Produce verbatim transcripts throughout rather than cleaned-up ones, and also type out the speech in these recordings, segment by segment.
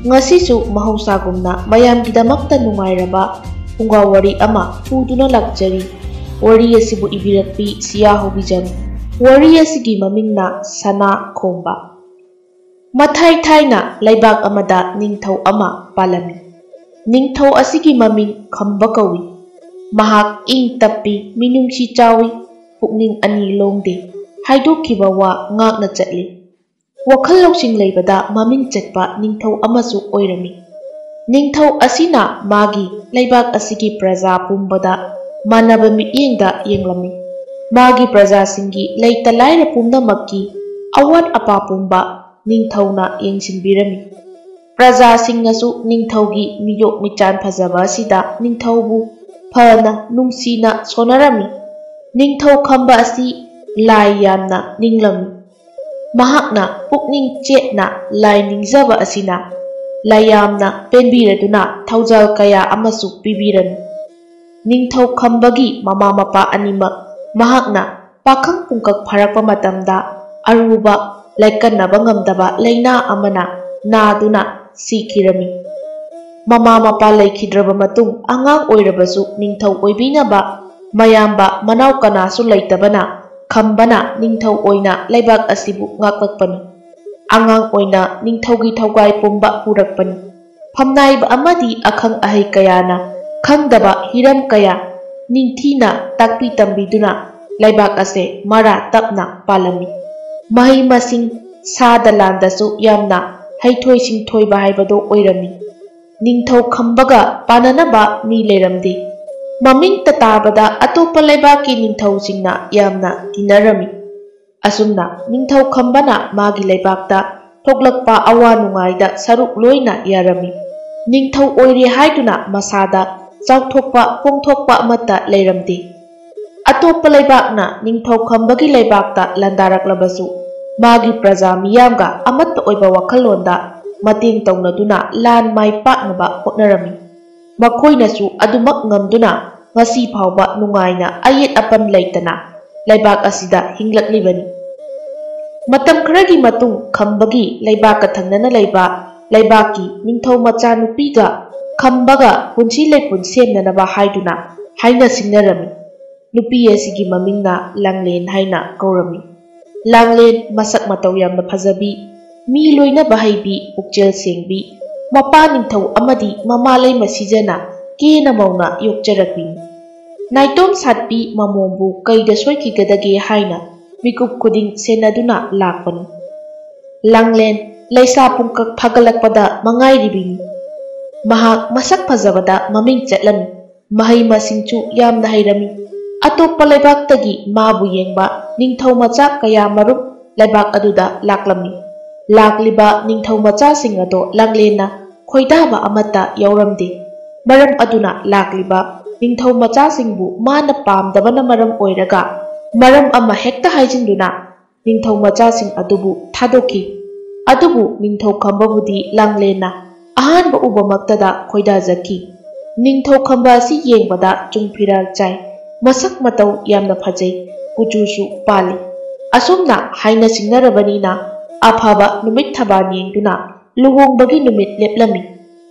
ꯉꯁꯤꯁꯨ ꯃꯍꯧꯁꯥꯒꯨꯝꯅ ꯃꯌꯥꯝꯒꯤꯗꯃꯛꯇ ꯅꯨꯡꯉꯥꯏꯔꯕ ꯐꯨꯡꯒꯥ ꯋꯥꯔꯤ ꯑꯃ ꯄꯨꯗꯨꯅ ꯂꯥꯛꯆꯔꯤ꯫ ꯋꯥꯔꯤ ꯑꯁꯤꯕꯨ ꯏꯕꯤꯔꯛꯄꯤ ꯁꯤꯌꯥ ꯍꯧꯕꯤꯖꯝ꯫ ꯋꯥꯔꯤ ꯑꯁꯤꯒꯤ ꯃꯃꯤꯡꯅ ꯁꯅꯥ ꯈꯣꯝꯕ꯫ ꯃꯊꯥꯏ ꯊꯥꯏꯅ ꯂꯩꯕꯥꯛ ꯑꯃꯗ ꯅꯤꯡꯊꯧ ꯑꯃ ꯄꯥꯜꯂꯝꯃꯤ꯫ ꯅꯤꯡꯊꯧ ꯑꯁꯤꯒꯤ ꯃꯃꯤꯡ ꯈꯝꯕ ꯀꯧꯏ꯫ ꯃꯍꯥꯛ ꯏꯪ ꯇꯞꯄꯤ, ꯃꯤꯅꯨꯡꯁꯤ ꯆꯥꯎꯏ, ꯄꯨꯛꯅꯤꯡ ꯑꯅꯤ ꯂꯣꯡꯗꯦ, ꯍꯥꯏꯗꯣꯛꯈꯤꯕ ꯋꯥ ꯉꯥꯛꯅ ꯆꯠꯂꯤ꯫ ꯋꯥꯈꯜ ꯂꯧꯁꯤꯡ ꯂꯩꯕꯗ ꯃꯃꯤꯡ ꯆꯠꯄ ꯅꯤꯡꯊꯧ ꯑꯃꯁꯨ ꯑꯣꯏꯔꯝꯃꯤ꯫ ꯅꯤꯡꯊꯧ ꯑꯁꯤꯅ ꯃꯥꯒꯤ ꯂꯩꯕꯥꯛ ꯑꯁꯤꯒꯤ ꯄ꯭ꯔꯖꯥ ꯄꯨꯝꯕꯗ ꯃꯥꯟꯅꯕ ꯃꯤꯠꯌꯦꯡꯗ ꯌꯦꯡꯂꯝꯃꯤ꯫ ꯃꯥꯒꯤ ꯄ꯭ꯔꯖꯥꯁꯤꯡꯒꯤ ꯂꯩꯇ ꯂꯥꯏꯔ ꯄꯨꯝꯅꯃꯛꯀꯤ ꯑꯋꯥꯠ ꯑꯄꯥ ꯄꯨꯝꯕ ꯅꯤꯡꯊꯧꯅ ꯌꯦꯡꯁꯤꯟꯕꯤꯔꯝꯃꯤ꯫ ꯄ꯭ꯔꯖꯥꯁꯤꯡꯅꯁꯨ ꯅꯤꯡꯊꯧꯒꯤ ꯃꯤꯌꯣꯛ ꯃꯤꯆꯥꯟ ꯐꯖꯕ ꯑꯁꯤꯗ ꯅꯤꯡꯊꯧꯕꯨ ꯐꯅ ꯅꯨꯡꯁꯤꯅ ꯁꯣꯟꯅꯔꯝꯃꯤ꯫ ꯅꯤꯡꯊꯧ ꯈꯝꯕ ꯑꯁꯤ ꯂꯥꯏ ꯌꯥꯝꯅ ꯅꯤꯡꯂꯝꯃꯤ꯫ ꯃꯍꯥꯛꯅ ꯄꯨꯛꯅꯤꯡ ꯆꯦꯠꯅ ꯂꯥꯏ ꯅꯤꯡꯖꯕ ꯑꯁꯤꯅ ꯂꯥꯏꯌꯥꯝꯅ ꯄꯦꯟꯕꯤꯔꯗꯨꯅ ꯊꯧꯖꯥꯜ ꯀꯌꯥ ꯑꯃꯁꯨ ꯄꯤꯕꯤꯔꯝꯃꯤ꯫ ꯅꯤꯡꯊꯧ ꯈꯝꯕꯒꯤ ꯃꯃꯥ ꯃꯄꯥ ꯑꯅꯤꯃꯛ ꯃꯍꯥꯛꯅ ꯄꯥꯈꯪ ꯄꯨꯡꯀꯛ ꯐꯥꯔꯛꯄ ꯃꯇꯝꯗ ꯑꯔꯨꯕ ꯂꯥꯏꯀꯠꯅꯕ ꯉꯝꯗꯕ ꯂꯥꯏꯅꯥ ꯑꯃꯅ ꯅꯥꯗꯨꯅ ꯁꯤꯈꯤꯔꯝꯃꯤ꯫ ꯃꯃꯥ ꯃꯄꯥ ꯂꯩꯈꯤꯗ꯭ꯔꯕ ꯃꯇꯨꯡ ꯑꯉꯥꯡ ꯑꯣꯏꯔꯕꯁꯨ ꯅꯤꯡꯊꯧ ꯑꯣꯏꯕꯤꯅꯕ ꯃꯌꯥꯝꯕ ꯃꯅꯥꯎ ꯀꯅꯥꯁꯨ ꯂꯩꯇꯕꯅ ꯈꯝꯕꯅ ꯅꯤꯡꯊꯧ ꯑꯣꯏꯅ ꯂꯩꯕꯥꯛ ꯑꯁꯤꯕꯨ ꯉꯥꯛꯂꯛꯄꯅꯤ꯫ ꯑꯉꯥꯡ ꯑꯣꯏꯅ ꯅꯤꯡꯊꯧꯒꯤ ꯊꯧꯒꯥꯏ ꯄꯨꯝꯕ ꯄꯨꯔꯛꯄꯅꯤ꯫ ꯐꯝꯅꯥꯏꯕ ꯑꯃꯗꯤ ꯑꯈꯪ ꯑꯍꯩ ꯀꯌꯥꯅ ꯈꯪꯗꯕ ꯍꯤꯔꯝ ꯀꯌꯥ ꯅꯤꯡꯊꯤꯅ ꯇꯥꯛꯄꯤ ꯇꯝꯕꯤꯗꯨꯅ ꯂꯩꯕꯥꯛ ꯑꯁꯦ ꯃꯔꯥ ꯇꯞꯅ ꯄꯥꯜꯂꯝꯃꯤ꯫ ꯃꯍꯩ ꯃꯁꯤꯡ ꯁꯥꯗ ꯂꯥꯟꯗꯁꯨ ꯌꯥꯝꯅ ꯍꯩꯊꯣꯏ ꯁꯤꯡꯊꯣꯏꯕ ꯍꯥꯏꯕꯗꯣ ꯑꯣꯏꯔꯝꯃꯤ꯫ ꯅꯤꯡꯊꯧ ꯈꯝꯕꯒ ꯄꯥꯟꯅꯅꯕ ꯃꯤ ꯂꯩꯔꯝꯗꯦ꯫ ꯃꯃꯤꯡꯇ ꯇꯥꯕꯗ ꯑꯇꯣꯞꯄ ꯂꯩꯕꯥꯛꯀꯤ ꯅꯤꯡꯊꯧꯁꯤꯡꯅ ꯌꯥꯝꯅ ꯇꯤꯟꯅꯔꯝꯃꯤ꯫ ꯑꯁꯨꯝꯅ ꯅꯤꯡꯊꯧ ꯈꯝꯕꯅ ꯃꯥꯒꯤ ꯂꯩꯕꯥꯛꯇ ꯊꯣꯛꯂꯛꯄ ꯑꯋꯥ ꯅꯨꯡꯉꯥꯏꯗ ꯁꯔꯨꯛ ꯂꯣꯏꯅ ꯌꯥꯔꯝꯃꯤ꯫ ꯅꯤꯡꯊꯧ ꯑꯣꯏꯔꯦ ꯍꯥꯏꯗꯨꯅ ꯃꯁꯥꯗ ꯆꯥꯎꯊꯣꯛꯄ ꯐꯣꯡꯊꯣꯛꯄ ꯑꯃꯠꯇ ꯂꯩꯔꯝꯗꯦ꯫ ꯑꯇꯣꯞꯄ ꯂꯩꯕꯥꯛꯅ ꯅꯤꯡꯊꯧ ꯈꯝꯕꯒꯤ ꯂꯩꯕꯥꯛꯇ ꯂꯥꯟꯗꯥꯔꯛꯂꯕꯁꯨ ꯃꯥꯒꯤ ꯄ꯭ꯔꯖꯥ ꯃꯤꯌꯥꯝꯒ ꯑꯃꯠꯇ ꯑꯣꯏꯕ ꯋꯥꯈꯜꯂꯣꯟꯗ ꯃꯇꯦꯡ ꯇꯧꯅꯗꯨꯅ ꯂꯥꯟ ꯃꯥꯏ ꯄꯥꯛꯅꯕ ꯍꯣꯠꯅꯔꯝꯃꯤ꯫ ꯃꯈꯣꯏꯅꯁꯨ ꯑꯗꯨꯃꯛ ꯉꯝꯗꯨꯅ ꯉꯁꯤ ꯐꯥꯎꯕ ꯅꯨꯡꯉꯥꯏꯅ ꯑꯌꯦꯠ ꯑꯄꯟ ꯂꯩꯇꯅ ꯂꯩꯕꯥꯛ ꯑꯁꯤꯗ ꯍꯤꯡꯂꯛꯂꯤꯕꯅꯤ꯫ ꯃꯇꯝ ꯈꯔꯒꯤ ꯃꯇꯨꯡ ꯈꯝꯕꯒꯤ ꯂꯩꯕꯥꯛꯀ ꯊꯪꯅꯅ ꯂꯩꯕ ꯂꯩꯕꯥꯛꯀꯤ ꯅꯤꯡꯊꯧ ꯃꯆꯥꯅꯨꯄꯤꯒ ꯈꯝꯕꯒ ꯄꯨꯟꯁꯤ ꯂꯩꯄꯨꯟ ꯁꯦꯝꯅꯅꯕ ꯍꯥꯏꯗꯨꯅ ꯍꯥꯏꯅ ꯁꯤꯡꯅꯔꯝꯃꯤ꯫ ꯅꯨꯄꯤ ꯑꯁꯤꯒꯤ ꯃꯃꯤꯡꯅ ꯂꯥꯡꯂꯦꯟ ꯍꯥꯏꯅ ꯀꯧꯔꯝꯃꯤ꯫ ꯂꯥꯡꯂꯦꯟ ꯃꯁꯛ ꯃꯇꯧ ꯌꯥꯝꯅ ꯐꯖꯕꯤ, ꯃꯤ ꯂꯣꯏꯅꯕ ꯍꯩꯕꯤ, ꯄꯨꯛꯆꯦꯜ ꯁꯦꯡꯕꯤ, ꯃꯄꯥ ꯅꯤꯡꯊꯧ ꯑꯃꯗꯤ ꯃꯃꯥ ꯂꯩꯃ ꯁꯤꯖꯅ ꯀꯦꯅ ꯃꯧꯅ ꯌꯣꯛꯆꯔꯛꯄꯤꯅꯤ꯫ ꯅꯥꯏꯇꯣꯝ ꯁꯥꯠꯄꯤ ꯃꯃꯣꯝꯕꯨ ꯀꯩꯗ ꯁꯣꯏꯈꯤꯒꯗꯒꯦ ꯍꯥꯏꯅ ꯃꯤꯀꯨꯞ ꯈꯨꯗꯤꯡ ꯁꯦꯟꯅꯗꯨꯅ ꯂꯥꯛꯄꯅꯤ꯫ ꯂꯥꯡꯂꯦꯟ ꯂꯩꯁꯥ ꯄꯨꯡꯀꯛ ꯐꯥꯒꯠꯂꯛꯄꯗ ꯃꯉꯥꯏꯔꯤꯕꯤꯅꯤ꯫ ꯃꯍꯥꯛ ꯃꯁꯛ ꯐꯖꯕꯗ ꯃꯃꯤꯡ ꯆꯠꯂꯝꯃꯤ꯫ ꯃꯍꯩ ꯃꯁꯤꯡꯁꯨ ꯌꯥꯝꯅ ꯍꯩꯔꯝꯃꯤ꯫ ꯑꯇꯣꯞꯄ ꯂꯩꯕꯥꯛꯇꯒꯤ ꯃꯥꯕꯨ ꯌꯦꯡꯕ ꯅꯤꯡꯊꯧ ꯃꯆꯥ ꯀꯌꯥ ꯃꯔꯨꯝ ꯂꯩꯕꯥꯛ ꯑꯗꯨꯗ ꯂꯥꯛꯂꯝꯃꯤ꯫ ꯂꯥꯛꯂꯤꯕ ꯅꯤꯡꯊꯧ ꯃꯆꯥꯁꯤꯡ ꯑꯗꯣ ꯂꯥꯡꯂꯦꯟꯅ ꯈꯣꯏꯗꯥꯕ ꯑꯃꯠꯇ ꯌꯥꯎꯔꯝꯗꯦ꯫ ꯃꯔꯝ ꯑꯗꯨꯅ ꯂꯥꯛꯂꯤꯕ ꯅꯤꯡꯊꯧ ꯃꯆꯥꯁꯤꯡꯕꯨ ꯃꯥꯅ ꯄꯥꯝꯗꯕꯅ ꯃꯔꯝ ꯑꯣꯏꯔꯒ ꯃꯔꯝ ꯑꯃ ꯍꯦꯛꯇ ꯍꯥꯏꯖꯤꯟꯗꯨꯅ ꯅꯤꯡꯊꯧ ꯃꯆꯥꯁꯤꯡ ꯑꯗꯨꯕꯨ ꯊꯥꯗꯣꯛꯈꯤ꯫ ꯑꯗꯨꯕꯨ ꯅꯤꯡꯊꯧ ꯈꯝꯕꯕꯨꯗꯤ ꯂꯥꯡꯂꯦꯟꯅ ꯑꯍꯥꯟꯕ ꯎꯕꯃꯛꯇꯗ ꯈꯣꯏꯗꯥꯖꯈꯤ꯫ ꯅꯤꯡꯊꯧ ꯈꯝꯕ ꯑꯁꯤ ꯌꯦꯡꯕꯗ ꯆꯨꯡ ꯐꯤꯔꯥꯜ ꯆꯥꯏ, ꯃꯁꯛ ꯃꯇꯧ ꯌꯥꯝꯅ ꯐꯖꯩ, ꯀꯨꯆꯨꯁꯨ ꯄꯥꯜꯂꯤ꯫ ꯑꯁꯨꯝꯅ ꯍꯥꯏꯅ ꯁꯤꯡꯅꯔꯕꯅꯤꯅ ꯑꯐꯕ ꯅꯨꯃꯤꯠ ꯊꯕꯥꯜ ꯌꯦꯡꯗꯨꯅ ꯂꯨꯍꯣꯡꯕꯒꯤ ꯅꯨꯃꯤꯠ ꯂꯦꯞꯂꯝꯃꯤ꯫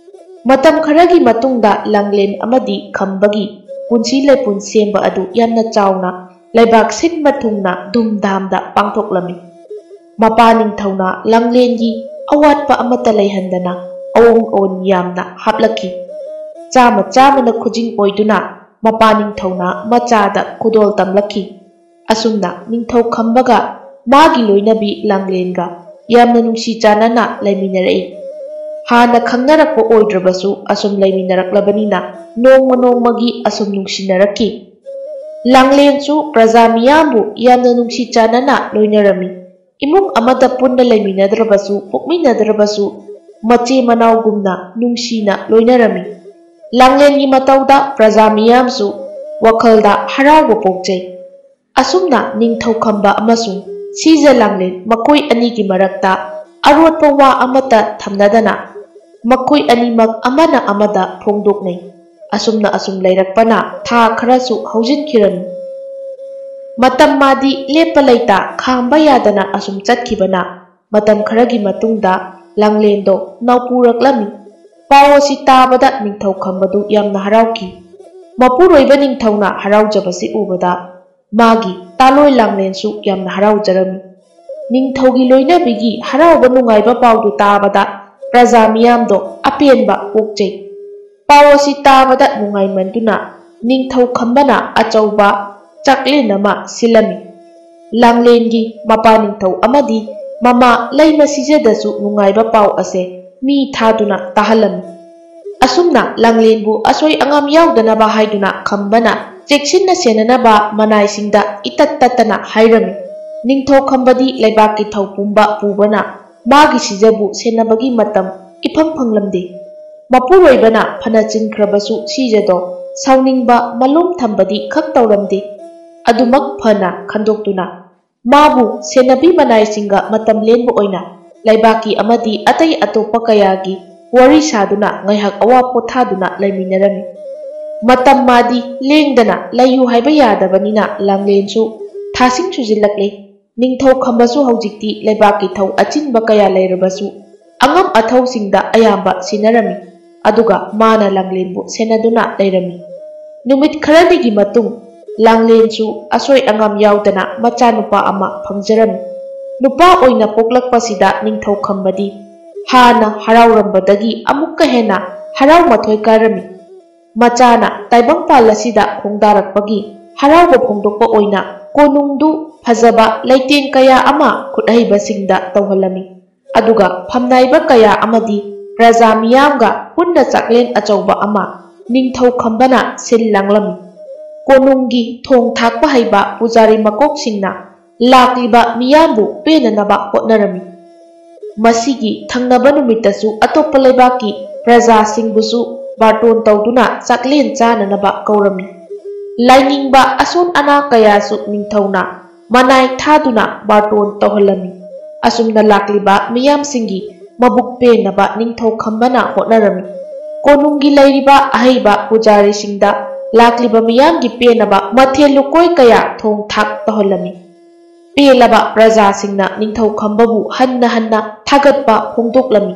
ꯃꯇꯝ ꯈꯔꯒꯤ ꯃꯇꯨꯡꯗ ꯂꯥꯡꯂꯦꯟ ꯑꯃꯗꯤ ꯈꯝꯕꯒꯤ ꯄꯨꯟꯁꯤ ꯂꯩꯄꯨꯟ ꯁꯦꯝꯕ ꯑꯗꯨ ꯌꯥꯝꯅ ꯆꯥꯎꯅ ꯂꯩꯕꯥꯛ ꯁꯤꯟꯕ ꯊꯨꯡꯅ ꯙꯨꯝꯙꯥꯝꯗ ꯄꯥꯡꯊꯣꯛꯂꯝꯃꯤ꯫ ꯃꯄꯥ ꯅꯤꯡꯊꯧꯅ ꯂꯥꯡꯂꯦꯟꯒꯤ ꯑꯋꯥꯠꯄ ꯑꯃꯠꯇ ꯂꯩꯍꯟꯗꯅ ꯑꯋꯣꯡ ꯑꯋꯣꯟ ꯌꯥꯝꯅ ꯍꯥꯞꯂꯛꯈꯤ꯫ ꯆꯥꯃ ꯆꯥꯃꯅ ꯈꯨꯖꯤꯡ ꯑꯣꯏꯗꯨꯅ ꯃꯄꯥ ꯅꯤꯡꯊꯧꯅ ꯃꯆꯥꯗ ꯈꯨꯗꯣꯜ ꯇꯝꯂꯛꯈꯤ꯫ ꯑꯁꯨꯝꯅ ꯅꯤꯡꯊꯧ ꯈꯝꯕꯒ ꯃꯥꯒꯤ ꯂꯣꯏꯅꯕꯤ ꯂꯥꯡꯂꯦꯟꯒ ꯌꯥꯝꯅ ꯅꯨꯡꯁꯤ ꯆꯥꯟꯅꯅ ꯂꯩꯃꯤꯟꯅꯔꯛꯏ꯫ ꯍꯥꯟꯅ ꯈꯪꯅꯔꯛꯄ ꯑꯣꯏꯗ꯭ꯔꯕꯁꯨ ꯑꯁꯨꯝ ꯂꯩꯃꯤꯟꯅꯔꯛꯂꯕꯅꯤꯅ ꯅꯣꯡꯃ ꯅꯣꯡꯃꯒꯤ ꯑꯁꯨꯝ ꯅꯨꯡꯁꯤꯅꯔꯛꯈꯤ꯫ ꯂꯥꯡꯂꯦꯟꯁꯨ ꯄ꯭ꯔꯖꯥ ꯃꯤꯌꯥꯝꯕꯨ ꯌꯥꯝꯅ ꯅꯨꯡꯁꯤ ꯆꯥꯟꯅꯅ ꯂꯣꯏꯅꯔꯝꯃꯤ꯫ ꯏꯃꯨꯡ ꯑꯃꯗ ꯄꯨꯟꯅ ꯂꯩꯃꯤꯟꯅꯗ꯭ꯔꯕꯁꯨ, ꯄꯣꯛꯃꯤꯟꯅꯗ꯭ꯔꯕꯁꯨ, ꯃꯆꯦ ꯃꯅꯥꯎꯒꯨꯝꯅ ꯅꯨꯡꯁꯤꯅ ꯂꯣꯏꯅꯔꯝꯃꯤ꯫ ꯂꯥꯡꯂꯦꯟꯒꯤ ꯃꯇꯧꯗ ꯄ꯭ꯔꯖꯥ ꯃꯤꯌꯥꯝꯁꯨ ꯋꯥꯈꯜꯗ ꯍꯔꯥꯎꯕ ꯄꯣꯛꯆꯩ꯫ ꯑꯁꯨꯝꯅ ꯅꯤꯡꯊꯧ ꯈꯝꯕ ꯑꯃꯁꯨꯡ ꯁꯤꯖ ꯂꯥꯡꯂꯦꯟ ꯃꯈꯣꯏ ꯑꯅꯤꯒꯤ ꯃꯔꯛꯇ ꯑꯔꯣꯠꯄ ꯋꯥ ꯑꯃꯠꯇ ꯊꯝꯅꯗꯅ ꯃꯈꯣꯏ ꯑꯅꯤꯃꯛ ꯑꯃꯅ ꯑꯃꯗ ꯐꯣꯡꯗꯣꯛꯅꯩ꯫ ꯑꯁꯨꯝꯅ ꯑꯁꯨꯝ ꯂꯩꯔꯛꯄꯅ ꯊꯥ ꯈꯔꯁꯨ ꯍꯧꯖꯤꯟꯈꯤꯔꯝꯃꯤ꯫ ꯃꯇꯝ ꯃꯥꯗꯤ ꯂꯦꯞꯄ ꯂꯩꯇ ꯈꯥꯝꯕ ꯌꯥꯗꯅ ꯑꯁꯨꯝ ꯆꯠꯈꯤꯕꯅ ꯃꯇꯝ ꯈꯔꯒꯤ ꯃꯇꯨꯡꯗ ꯂꯥꯡꯂꯦꯟꯗꯣ ꯅꯧꯄꯨꯔꯛꯂꯝꯃꯤ꯫ ꯄꯥꯎ ꯑꯁꯤ ꯇꯥꯕꯗ ꯅꯤꯡꯊꯧ ꯈꯝꯕꯗꯨ ꯌꯥꯝꯅ ꯍꯔꯥꯎꯈꯤ꯫ ꯃꯄꯨꯔꯣꯏꯕ ꯅꯤꯡꯊꯧꯅ ꯍꯔꯥꯎꯖꯕꯁꯤ ꯎꯕꯗ ꯃꯥꯒꯤ ꯇꯥꯂꯣꯏ ꯂꯥꯡꯂꯦꯟꯁꯨ ꯌꯥꯝꯅ ꯍꯔꯥꯎꯖꯔꯝꯃꯤ꯫ ꯅꯤꯡꯊꯧꯒꯤ ꯂꯣꯏꯅꯕꯤꯒꯤ ꯍꯔꯥꯎꯕ ꯅꯨꯡꯉꯥꯏꯕ ꯄꯥꯎꯗꯨ ꯇꯥꯕꯗ ꯄ꯭ꯔꯖꯥ ꯃꯤꯌꯥꯝꯗꯣ ꯑꯄꯦꯟꯕ ꯄꯣꯛꯆꯩ꯫ ꯄꯥꯎ ꯑꯁꯤ ꯇꯥꯕꯗ ꯅꯨꯡꯉꯥꯏꯃꯟꯗꯨꯅ ꯅꯤꯡꯊꯧ ꯈꯝꯕꯅ ꯑꯆꯧꯕ ꯆꯥꯛꯂꯦꯟ ꯑꯃ ꯁꯤꯜꯂꯝꯃꯤ꯫ ꯂꯥꯡꯂꯦꯟꯒꯤ ꯃꯄꯥ ꯅꯤꯡꯊꯧ ꯑꯃꯗꯤ ꯃꯃꯥ ꯂꯩꯃ ꯁꯤꯖꯗꯁꯨ ꯅꯨꯡꯉꯥꯏꯕ ꯄꯥꯎ ꯑꯁꯦ ꯃꯤ ꯊꯥꯗꯨꯅ ꯇꯥꯍꯜꯂꯝꯃꯤ꯫ ꯑꯁꯨꯝꯅ ꯂꯥꯡꯂꯦꯟꯕꯨ ꯑꯁꯣꯏ ꯑꯉꯥꯝ ꯌꯥꯎꯗꯅꯕ ꯍꯥꯏꯗꯨꯅ ꯈꯝꯕꯅ ꯆꯦꯛꯁꯤꯟꯅ ꯁꯦꯟꯅꯅꯕ ꯃꯅꯥꯏꯁꯤꯡꯗ ꯏꯇꯠ ꯇꯠꯇꯅ ꯍꯥꯏꯔꯝꯃꯤ꯫ ꯅꯤꯡꯊꯧ ꯈꯝꯕꯗꯤ ꯂꯩꯕꯥꯛꯀꯤ ꯊꯧ ꯄꯨꯝꯕ ꯄꯨꯕꯅ ꯃꯥꯒꯤ ꯁꯤꯖꯕꯨ ꯁꯦꯟꯅꯕꯒꯤ ꯃꯇꯝ ꯏꯐꯪ ꯐꯪꯂꯝꯗꯦ꯫ ꯃꯄꯨꯔꯣꯏꯕꯅ ꯐꯅ ꯆꯤꯟꯈ꯭ꯔꯕꯁꯨ ꯁꯤꯖꯗꯣ ꯁꯥꯎꯅꯤꯡꯕ ꯃꯂꯣꯝ ꯊꯝꯕꯗꯤ ꯈꯛ ꯇꯧꯔꯝꯗꯦ꯫ ꯑꯗꯨꯃꯛ ꯐꯅ ꯈꯟꯗꯣꯛꯇꯨꯅ ꯃꯥꯕꯨ ꯁꯦꯟꯅꯕꯤ ꯃꯅꯥꯏꯁꯤꯡꯒ ꯃꯇꯝ ꯂꯦꯟꯕ ꯑꯣꯏꯅ ꯂꯩꯕꯥꯛꯀꯤ ꯑꯃꯗꯤ ꯑꯇꯩ ꯑꯇꯣꯞꯄ ꯀꯌꯥꯒꯤ ꯋꯥꯔꯤ ꯁꯥꯗꯨꯅ ꯉꯥꯏꯍꯥꯛ ꯑꯋꯥ ꯄꯣꯊꯥꯗꯨꯅ ꯂꯩꯃꯤꯟꯅꯔꯝꯃꯤ꯫ ꯃꯇꯝ ꯃꯥꯗꯤ ꯂꯦꯡꯗꯅ ꯂꯩꯌꯨ ꯍꯥꯏꯕ ꯌꯥꯗꯕꯅꯤꯅ ꯂꯥꯡꯂꯦꯟꯁꯨ ꯊꯥꯁꯤꯡ ꯁꯨꯖꯤꯜꯂꯛꯂꯦ꯫ ꯅꯤꯡꯊꯧ ꯈꯝꯕꯁꯨ ꯍꯧꯖꯤꯛꯇꯤ ꯂꯩꯕꯥꯛꯀꯤ ꯊꯧ ꯑꯆꯤꯟꯕ ꯀꯌꯥ ꯂꯩꯔꯕꯁꯨ ꯑꯉꯝ ꯑꯊꯧꯁꯤꯡꯗ ꯑꯌꯥꯝꯕ ꯁꯤꯟꯅꯔꯝꯃꯤ꯫ ꯑꯗꯨꯒ ꯃꯥꯅ ꯂꯥꯡꯂꯦꯟꯕꯨ ꯁꯦꯟꯅꯗꯨꯅ ꯂꯩꯔꯝꯃꯤ꯫ ꯅꯨꯃꯤꯠ ꯈꯔꯅꯤꯒꯤ ꯃꯇꯨꯡ ꯂꯥꯡꯂꯦꯟꯁꯨ ꯑꯁꯣꯏ ꯑꯉꯥꯝ ꯌꯥꯎꯗꯅ ꯃꯆꯥꯅꯨꯄꯥ ꯑꯃ ꯐꯪꯖꯔꯝꯃꯤ꯫ ꯅꯨꯄꯥ ꯑꯣꯏꯅ ꯄꯣꯛꯂꯛꯄꯁꯤꯗ ꯅꯤꯡꯊꯧ ꯈꯝꯕꯗꯤ ꯍꯥꯟꯅ ꯍꯔꯥꯎꯔꯝꯕꯗꯒꯤ ꯑꯃꯨꯛꯀ ꯍꯦꯟꯅ ꯍꯔꯥꯎ ꯃꯊꯣꯏ ꯀꯥꯔꯝꯃꯤ꯫ ꯃꯆꯥꯅ ꯇꯥꯏꯕꯪꯄꯥꯜ ꯑꯁꯤꯗ ꯈꯣꯡꯗꯥꯔꯛꯄꯒꯤ ꯍꯔꯥꯎꯕ ꯐꯣꯡꯗꯣꯛꯄ ꯑꯣꯏꯅ ꯀꯣꯅꯨꯡꯗꯨ ꯐꯖꯕ ꯂꯩꯇꯦꯡ ꯀꯌꯥ ꯑꯃ ꯈꯨꯠꯍꯩꯕꯁꯤꯡꯗ ꯇꯧꯍꯜꯂꯝꯃꯤ꯫ ꯑꯗꯨꯒ ꯐꯝꯅꯥꯏꯕ ꯀꯌꯥ ꯑꯃꯗꯤ ꯄ꯭ꯔꯖꯥ ꯃꯤꯌꯥꯝꯒ ꯄꯨꯟꯅ ꯆꯥꯛꯂꯦꯟ ꯑꯆꯧꯕ ꯑꯃ ꯅꯤꯡꯊꯧ ꯈꯝꯕꯅ ꯁꯤꯜ ꯂꯥꯡꯂꯝꯃꯤ꯫ ꯀꯣꯅꯨꯡꯒꯤ ꯊꯣꯡ ꯊꯥꯛꯄ ꯍꯩꯕ ꯄꯨꯖꯥꯔꯤ ꯃꯀꯣꯛꯁꯤꯡꯅ ꯂꯥꯛꯂꯤꯕ ꯃꯤꯌꯥꯝꯕꯨ ꯄꯦꯟꯅꯅꯕ ꯍꯣꯠꯅꯔꯝꯃꯤ꯫ ꯃꯁꯤꯒꯤ ꯊꯪꯅꯕ ꯅꯨꯃꯤꯠꯇꯁꯨ ꯑꯇꯣꯞꯄ ꯂꯩꯕꯥꯛꯀꯤ ꯄ꯭ꯔꯖꯥꯁꯤꯡꯕꯨꯁꯨ ꯕꯥꯔꯇꯣꯟ ꯇꯧꯗꯨꯅ ꯆꯥꯛꯂꯦꯟ ꯆꯥꯅꯅꯕ ꯀꯧꯔꯝꯃꯤ꯫ ꯂꯥꯏꯅꯤꯡꯕ ꯑꯁꯣꯟ ꯑꯅꯥ ꯀꯌꯥꯁꯨ ꯅꯤꯡꯊꯧꯅ ꯃꯅꯥꯏ ꯊꯥꯗꯨꯅ ꯕꯥꯔꯇꯣꯟ ꯇꯧꯍꯜꯂꯝꯃꯤ꯫ ꯑꯁꯨꯝꯅ ꯂꯥꯛꯂꯤꯕ ꯃꯤꯌꯥꯝꯁꯤꯡꯒꯤ ꯃꯕꯨꯛ ꯄꯦꯟꯅꯕ ꯅꯤꯡꯊꯧ ꯈꯝꯕꯅ ꯍꯣꯠꯅꯔꯝꯃꯤ꯫ ꯀꯣꯅꯨꯡꯒꯤ ꯂꯩꯔꯤꯕ ꯑꯍꯩꯕ ꯄꯨꯖꯥꯔꯤꯁꯤꯡꯗ ꯂꯥꯛꯂꯤꯕ ꯃꯤꯌꯥꯝꯒꯤ ꯄꯦꯟꯅꯕ ꯃꯊꯦꯜ ꯂꯨꯀꯣꯏ ꯀꯌꯥ ꯊꯣꯡ ꯊꯥꯛ ꯇꯧꯍꯜꯂꯝꯃꯤ꯫ ꯄꯦꯜꯂꯕ ꯄ꯭ꯔꯖꯥꯁꯤꯡꯅ ꯅꯤꯡꯊꯧ ꯈꯝꯕꯕꯨ ꯍꯟꯅ ꯍꯟꯅ ꯊꯥꯒꯠꯄ ꯐꯣꯡꯗꯣꯛꯂꯝꯃꯤ꯫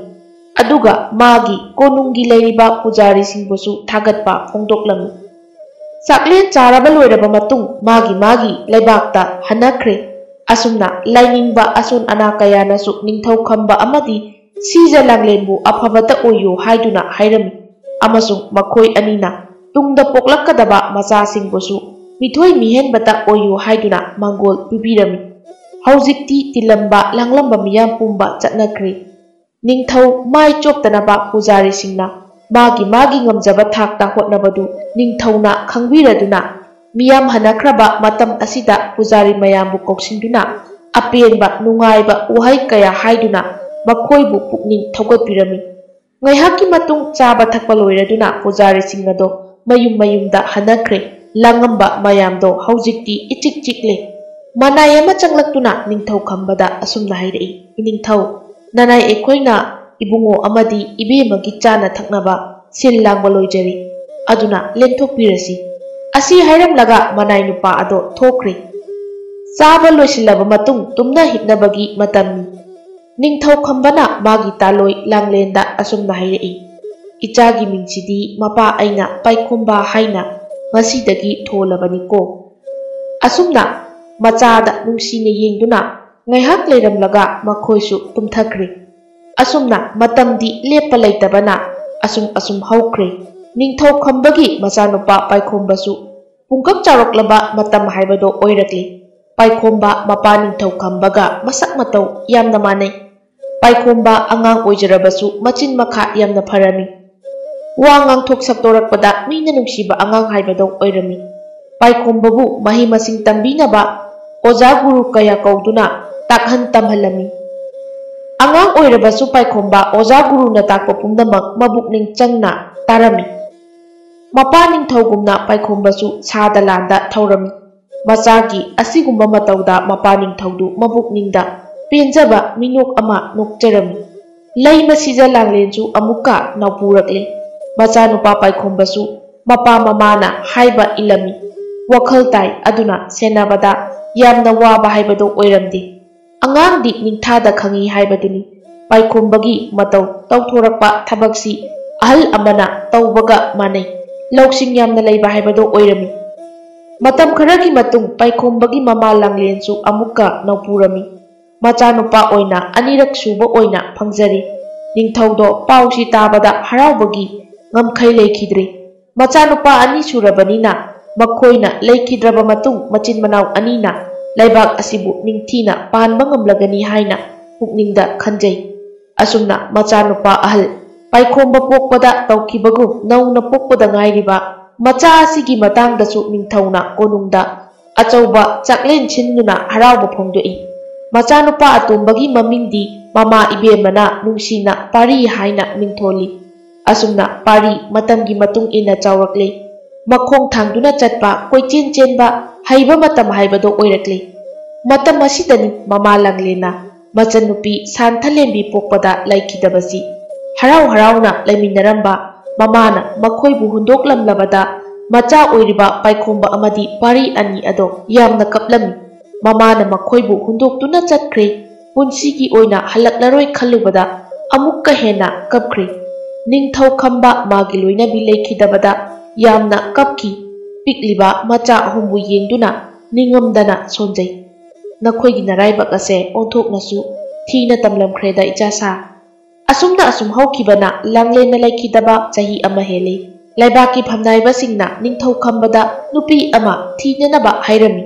ꯑꯗꯨꯒ ꯃꯥꯒꯤ ꯀꯣꯅꯨꯡꯒꯤ ꯂꯩꯔꯤꯕ ꯄꯨꯖꯥꯔꯤꯁꯤꯡꯕꯨꯁꯨ ꯊꯥꯒꯠꯄ ꯐꯣꯡꯗꯣꯛꯂꯝꯃꯤ꯫ ꯆꯥꯛꯂꯦꯟ ꯆꯥꯔꯕ ꯂꯣꯏꯔꯕ ꯃꯇꯨꯡ ꯃꯥꯒꯤ ꯃꯥꯒꯤ ꯂꯩꯕꯥꯛꯇ ꯍꯟꯅꯈ꯭ꯔꯦ꯫ ꯑꯁꯨꯝꯅ ꯂꯥꯏꯅꯤꯡꯕ ꯑꯁꯣꯟ ꯑꯅꯥ ꯀꯌꯥꯅꯁꯨ ꯅꯤꯡꯊꯧ ꯈꯝꯕ ꯑꯃꯗꯤ ꯁꯤꯖ ꯂꯥꯡꯂꯦꯟꯕꯨ ꯑꯐꯕꯇ ꯑꯣꯏꯌꯨ ꯍꯥꯏꯗꯨꯅ ꯍꯥꯏꯔꯝꯃꯤ꯫ ꯑꯃꯁꯨꯡ ꯃꯈꯣꯏ ꯑꯅꯤꯅ ꯇꯨꯡꯗ ꯄꯣꯛꯂꯛꯀꯗꯕ ꯃꯆꯥꯁꯤꯡꯕꯨꯁꯨ ꯃꯤꯊꯣꯏ ꯃꯤꯍꯦꯟꯕꯇ ꯑꯣꯏꯌꯨ ꯍꯥꯏꯗꯨꯅ ꯃꯪꯒꯣꯜ ꯄꯤꯕꯤꯔꯝꯃꯤ꯫ ꯍꯧꯖꯤꯛꯇꯤ ꯇꯤꯜꯂꯝꯕ ꯂꯥꯡꯂꯝꯕ ꯃꯤꯌꯥꯝ ꯄꯨꯝꯕ ꯆꯠꯅꯈ꯭ꯔꯦ꯫ ꯅꯤꯡꯊꯧ ꯃꯥꯏ ꯆꯣꯞꯇꯅꯕ ꯄꯨꯖꯥꯔꯤꯁꯤꯡꯅ ꯃꯥꯒꯤ ꯃꯥꯒꯤ ꯉꯝꯖꯕ ꯊꯥꯛꯇ ꯍꯣꯠꯅꯕꯗꯨ ꯅꯤꯡꯊꯧꯅ ꯈꯪꯕꯤꯔꯗꯨꯅ, ꯃꯤꯌꯥꯝ ꯍꯟꯅꯈ꯭ꯔꯕ ꯃꯇꯝ ꯑꯁꯤꯗ ꯄꯨꯖꯥꯔꯤ ꯃꯌꯥꯝꯕꯨ ꯀꯧꯁꯤꯟꯗꯨꯅ ꯑꯄꯦꯟꯕ ꯅꯨꯡꯉꯥꯏꯕ ꯋꯥꯍꯩ ꯀꯌꯥ ꯍꯥꯏꯗꯨꯅ ꯃꯈꯣꯏꯕꯨ ꯄꯨꯛꯅꯤꯡ ꯊꯧꯒꯠꯄꯤꯔꯝꯃꯤ꯫ ꯉꯥꯏꯍꯥꯛꯀꯤ ꯃꯇꯨꯡ ꯆꯥꯕ ꯊꯛꯄ ꯂꯣꯏꯔꯗꯨꯅ ꯄꯨꯖꯥꯔꯤꯁꯤꯡ ꯑꯗꯣ ꯃꯌꯨꯝ ꯃꯌꯨꯝꯗ ꯍꯟꯅꯈ꯭ꯔꯦ꯫ ꯂꯥꯡꯉꯝꯕ ꯃꯌꯥꯝꯗꯣ ꯍꯧꯖꯤꯛꯇꯤ ꯏꯆꯤꯛ ꯆꯤꯛꯂꯦ꯫ ꯃꯅꯥꯏ ꯑꯃ ꯆꯪꯂꯛꯇꯨꯅ ꯅꯤꯡꯊꯧ ꯈꯝꯕꯗ ꯑꯁꯨꯝꯅ ꯍꯥꯏꯔꯛꯏ, "ꯏꯅꯤꯡꯊꯧ, ꯅꯅꯥꯏ ꯑꯩꯈꯣꯏꯅ ꯏꯕꯨꯡꯉꯣ ꯑꯃꯗꯤ ꯏꯕꯦꯝꯃꯒꯤ ꯆꯥꯅ ꯊꯛꯅꯕ ꯁꯤꯜ ꯂꯥꯡꯕ ꯂꯣꯏꯖꯔꯤ, ꯑꯗꯨꯅ ꯂꯦꯡꯊꯣꯛꯄꯤꯔꯁꯤ꯫" ꯑꯁꯤ ꯍꯥꯏꯔꯝꯂꯒ ꯃꯅꯥꯏ ꯅꯨꯄꯥ ꯑꯗꯣ ꯊꯣꯛꯈ꯭ꯔꯦ꯫ ꯆꯥꯕ ꯂꯣꯏꯁꯤꯜꯂꯕ ꯃꯇꯨꯡ ꯇꯨꯝꯅ ꯍꯤꯞꯅꯕꯒꯤ ꯃꯇꯝꯅꯤ꯫ ꯅꯤꯡꯊꯧ ꯈꯝꯕꯅ ꯃꯥꯒꯤ ꯇꯥꯂꯣꯏ ꯂꯥꯡꯂꯦꯟꯗ ꯑꯁꯨꯝꯅ ꯍꯥꯏꯔꯛꯏ, "ꯏꯆꯥꯒꯤ ꯃꯤꯡꯁꯤꯗꯤ ꯃꯄꯥ ꯑꯩꯅ ꯄꯥꯏꯈꯣꯝꯕ ꯍꯥꯏꯅ ꯉꯁꯤꯗꯒꯤ ꯊꯣꯜꯂꯕꯅꯤꯀꯣ꯫" ꯑꯁꯨꯝꯅ ꯃꯆꯥꯗ ꯅꯨꯡꯁꯤꯅ ꯌꯦꯡꯗꯨꯅ ꯉꯥꯏꯍꯥꯛ ꯂꯩꯔꯝꯂꯒ ꯃꯈꯣꯏꯁꯨ ꯇꯨꯝꯊꯈ꯭ꯔꯦ꯫ ꯑꯁꯨꯝꯅ ꯃꯇꯝꯗꯤ ꯂꯦꯞꯄ ꯂꯩꯇꯕꯅ ꯑꯁꯨꯝ ꯑꯁꯨꯝ ꯍꯧꯈ꯭ꯔꯦ꯫ ꯅꯤꯡꯊꯧ ꯈꯝꯕꯒꯤ ꯃꯆꯥꯅꯨꯄꯥ ꯄꯥꯏꯈꯣꯝꯕꯁꯨ ꯄꯨꯡꯀꯛ ꯆꯥꯎꯔꯛꯂꯕ ꯃꯇꯝ ꯍꯥꯏꯕꯗꯣ ꯑꯣꯏꯔꯛꯂꯤ꯫ ꯄꯥꯏꯈꯣꯝꯕ ꯃꯄꯥ ꯅꯤꯡꯊꯧ ꯈꯝꯕꯒ ꯃꯁꯛ ꯃꯇꯧ ꯌꯥꯝꯅ ꯃꯥꯟꯅꯩ꯫ ꯄꯥꯏꯈꯣꯝꯕ ꯑꯉꯥꯡ ꯑꯣꯏꯖꯔꯕꯁꯨ ꯃꯆꯤꯟ ꯃꯈꯥ ꯌꯥꯝꯅ ꯐꯔꯝꯃꯤ꯫ ꯋꯥ ꯉꯥꯡꯊꯣꯛ ꯁꯛꯇꯣꯔꯛꯄꯗ ꯃꯤꯅ ꯅꯨꯡꯁꯤꯕ ꯑꯉꯥꯡ ꯍꯥꯏꯕꯗꯧ ꯑꯣꯏꯔꯝꯃꯤ꯫ ꯄꯥꯏꯈꯣꯝꯕꯕꯨ ꯃꯍꯩ ꯃꯁꯤꯡ ꯇꯝꯕꯤꯅꯕ ꯑꯣꯖꯥ ꯒꯨꯔꯨ ꯀꯌꯥ ꯀꯧꯗꯨꯅ ꯇꯥꯛꯍꯟ ꯇꯝꯍꯜꯂꯝꯃꯤ꯫ ꯑꯉꯥꯡ ꯑꯣꯏꯔꯕꯁꯨ ꯄꯥꯏꯈꯣꯝꯕ ꯑꯣꯖꯥ ꯒꯨꯔꯨꯅ ꯇꯥꯛꯄ ꯄꯨꯝꯅꯃꯛ ꯃꯕꯨꯛꯅꯤꯡ ꯆꯪꯅ ꯇꯥꯔꯝꯃꯤ꯫ ꯃꯄꯥ ꯅꯤꯡꯊꯧꯒꯨꯝꯅ ꯄꯥꯏꯈꯣꯝꯕꯁꯨ ꯁꯥꯗ ꯂꯥꯟꯗ ꯊꯧꯔꯝꯃꯤ꯫ ꯃꯆꯥꯒꯤ ꯑꯁꯤꯒꯨꯝꯕ ꯃꯇꯧꯗ ꯃꯄꯥ ꯅꯤꯡꯊꯧꯗꯨ ꯃꯕꯨꯛꯅꯤꯡꯗ ꯄꯦꯟꯖꯕ ꯃꯤꯅꯣꯛ ꯑꯃ ꯅꯣꯛꯆꯔꯝꯃꯤ꯫ ꯂꯩ ꯃꯁꯤꯗ ꯂꯥꯡꯂꯦꯟꯁꯨ ꯑꯃꯨꯛꯀ ꯅꯧꯄꯨꯔꯛꯂꯦ꯫ ꯃꯆꯥꯅꯨꯄꯥ ꯄꯥꯏꯈꯣꯝꯕꯁꯨ ꯃꯄꯥ ꯃꯃꯥꯅ ꯍꯥꯏꯕ ꯏꯜꯂꯝꯃꯤ꯫ ꯋꯥꯈꯜ ꯇꯥꯏ ꯑꯗꯨꯅ ꯁꯦꯟꯅꯕꯗ ꯌꯥꯝꯅ ꯋꯥꯕ ꯍꯥꯏꯕꯗꯨ ꯑꯣꯏꯔꯝꯗꯦ꯫ ꯑꯉꯥꯡꯗꯤ ꯅꯤꯡꯊꯥꯗ ꯈꯪꯏ ꯍꯥꯏꯕꯗꯨꯅꯤ꯫ ꯄꯥꯏꯈꯣꯝꯕꯒꯤ ꯃꯇꯧ ꯇꯧꯊꯣꯔꯛꯄ ꯊꯕꯛꯁꯤ ꯑꯍꯜ ꯑꯃꯅ ꯇꯧꯕꯒ ꯃꯥꯟꯅꯩ꯫ ꯂꯧꯁꯤꯡ ꯌꯥꯝꯅ ꯂꯩꯕ ꯍꯥꯏꯕꯗꯨ ꯑꯣꯏꯔꯝꯃꯤ꯫ ꯃꯇꯝ ꯈꯔꯒꯤ ꯃꯇꯨꯡ ꯄꯥꯏꯈꯣꯝꯕꯒꯤ ꯃꯃꯥ ꯂꯥꯡꯂꯦꯟꯁꯨ ꯑꯃꯨꯛꯀ ꯅꯧꯄꯨꯔꯝꯃꯤ꯫ ꯃꯆꯥꯅꯨꯄꯥ ꯑꯣꯏꯅ ꯑꯅꯤꯔꯛ ꯁꯨꯕ ꯑꯣꯏꯅ ꯐꯪꯖꯔꯤ꯫ ꯅꯤꯡꯊꯧꯗꯣ ꯄꯥꯎꯁꯤ ꯇꯥꯕꯗ ꯍꯔꯥꯎꯕꯒꯤ ꯉꯝꯈꯩ ꯂꯩꯈꯤꯗ꯭ꯔꯦ꯫ ꯃꯆꯥꯅꯨꯄꯥ ꯑꯅꯤ ꯁꯨꯔꯕꯅꯤꯅ ꯃꯈꯣꯏꯅ ꯂꯩꯈꯤꯗ꯭ꯔꯕ ꯃꯇꯨꯡ ꯃꯆꯤꯟ ꯃꯅꯥꯎ ꯑꯅꯤꯅ ꯂꯩꯕꯥꯛ ꯑꯁꯤꯕꯨ ꯅꯤꯡꯊꯤꯅ ꯄꯥꯟꯕ ꯉꯝꯂꯒꯅꯤ ꯍꯥꯏꯅ ꯄꯨꯛꯅꯤꯡꯗ ꯈꯟꯖꯩ꯫ ꯑꯁꯨꯝꯅ ꯃꯆꯥꯅꯨꯄꯥ ꯑꯍꯜ ꯄꯥꯏꯈꯣꯝꯕ ꯄꯣꯛꯄꯗ ꯇꯧꯈꯤꯕꯒꯨꯝ ꯅꯧꯅ ꯄꯣꯛꯄꯗ ꯉꯥꯏꯔꯤꯕ ꯃꯆꯥ ꯑꯁꯤꯒꯤ ꯃꯇꯥꯡꯗꯁꯨ ꯅꯤꯡꯊꯧꯅ ꯀꯣꯅꯨꯡꯗ ꯑꯆꯧꯕ ꯆꯥꯛꯂꯦꯟ ꯁꯤꯟꯗꯨꯅ ꯍꯔꯥꯎꯕ ꯐꯣꯡꯗꯣꯛꯏ꯫ ꯃꯆꯥꯅꯨꯄꯥ ꯑꯇꯣꯝꯕꯒꯤ ꯃꯃꯤꯡꯗꯤ ꯃꯃꯥ ꯏꯕꯦꯝꯃꯅ ꯅꯨꯡꯁꯤꯅ ꯄꯥꯔꯤ ꯍꯥꯏꯅ ꯃꯤꯡꯊꯣꯜꯂꯤ꯫ ꯑꯁꯨꯝꯅ ꯄꯥꯔꯤ ꯃꯇꯝꯒꯤ ꯃꯇꯨꯡ ꯏꯟꯅ ꯆꯥꯎꯔꯛꯂꯦ꯫ ꯃꯈꯣꯡ ꯊꯥꯡꯗꯨꯅ ꯆꯠꯄ, ꯀꯣꯏꯆꯦꯟ ꯆꯦꯟꯕ, ꯍꯩꯕ ꯃꯇꯝ ꯍꯥꯏꯕꯗꯣ ꯑꯣꯏꯔꯛꯂꯦ꯫ ꯃꯇꯝ ꯑꯁꯤꯗꯅꯤ ꯃꯃꯥ ꯂꯥꯡꯂꯦꯟꯅ ꯃꯆꯟꯅꯨꯄꯤ ꯁꯥꯟꯊꯂꯦꯝꯕꯤ ꯄꯣꯛꯄꯗ ꯂꯩꯈꯤꯗꯕꯁꯤ꯫ ꯍꯔꯥꯎ ꯍꯔꯥꯎꯅ ꯂꯩꯃꯤꯟꯅꯔꯝꯕ ꯃꯃꯥꯅ ꯃꯈꯣꯏꯕꯨ ꯍꯨꯟꯗꯣꯛꯂꯝꯂꯕꯗ ꯃꯆꯥ ꯑꯣꯏꯔꯤꯕ ꯄꯥꯏꯈꯣꯝꯕ ꯑꯃꯗꯤ ꯄꯥꯔꯤ ꯑꯅꯤ ꯑꯗꯣ ꯌꯥꯝꯅ ꯀꯞꯂꯝꯃꯤ꯫ ꯃꯃꯥꯅ ꯃꯈꯣꯏꯕꯨ ꯍꯨꯟꯗꯣꯛꯇꯨꯅ ꯆꯠꯈ꯭ꯔꯦ, ꯄꯨꯟꯁꯤꯒꯤ ꯑꯣꯏꯅ ꯍꯜꯂꯛꯂꯔꯣꯏ ꯈꯜꯂꯨꯕꯗ ꯑꯃꯨꯛꯀ ꯍꯦꯟꯅ ꯀꯞꯈ꯭ꯔꯦ꯫ ꯅꯤꯡꯊꯧ ꯈꯝꯕ ꯃꯥꯒꯤ ꯂꯣꯏꯅꯕꯤ ꯂꯩꯈꯤꯗꯕꯗ ꯌꯥꯝꯅ ꯀꯞꯈꯤ꯫ ꯄꯤꯛꯂꯤꯕ ꯃꯆꯥ ꯑꯍꯨꯝꯕꯨ ꯌꯦꯡꯗꯨꯅ ꯅꯤꯡꯉꯝꯗꯅ ꯁꯣꯟꯖꯩ꯫ ꯅꯈꯣꯏꯒꯤ ꯅꯔꯥꯏꯕꯛ ꯑꯁꯦ ꯑꯣꯟꯊꯣꯛꯅꯁꯨ ꯊꯤꯅ ꯇꯝꯂꯝꯈ꯭ꯔꯦꯗ ꯏꯆꯥꯁꯥ꯫ ꯑꯁꯨꯝꯅ ꯑꯁꯨꯝ ꯍꯧꯈꯤꯕꯅ ꯂꯥꯡꯂꯦꯟꯅ ꯂꯩꯈꯤꯗꯕ ꯆꯍꯤ ꯑꯃ ꯍꯦꯜꯂꯤ꯫ ꯂꯩꯕꯥꯛꯀꯤ ꯐꯝꯅꯥꯏꯕꯁꯤꯡꯅ ꯅꯤꯡꯊꯧ ꯈꯝꯕꯗ ꯅꯨꯄꯤ ꯑꯃ ꯊꯤꯅꯅꯕ ꯍꯥꯏꯔꯝꯃꯤ꯫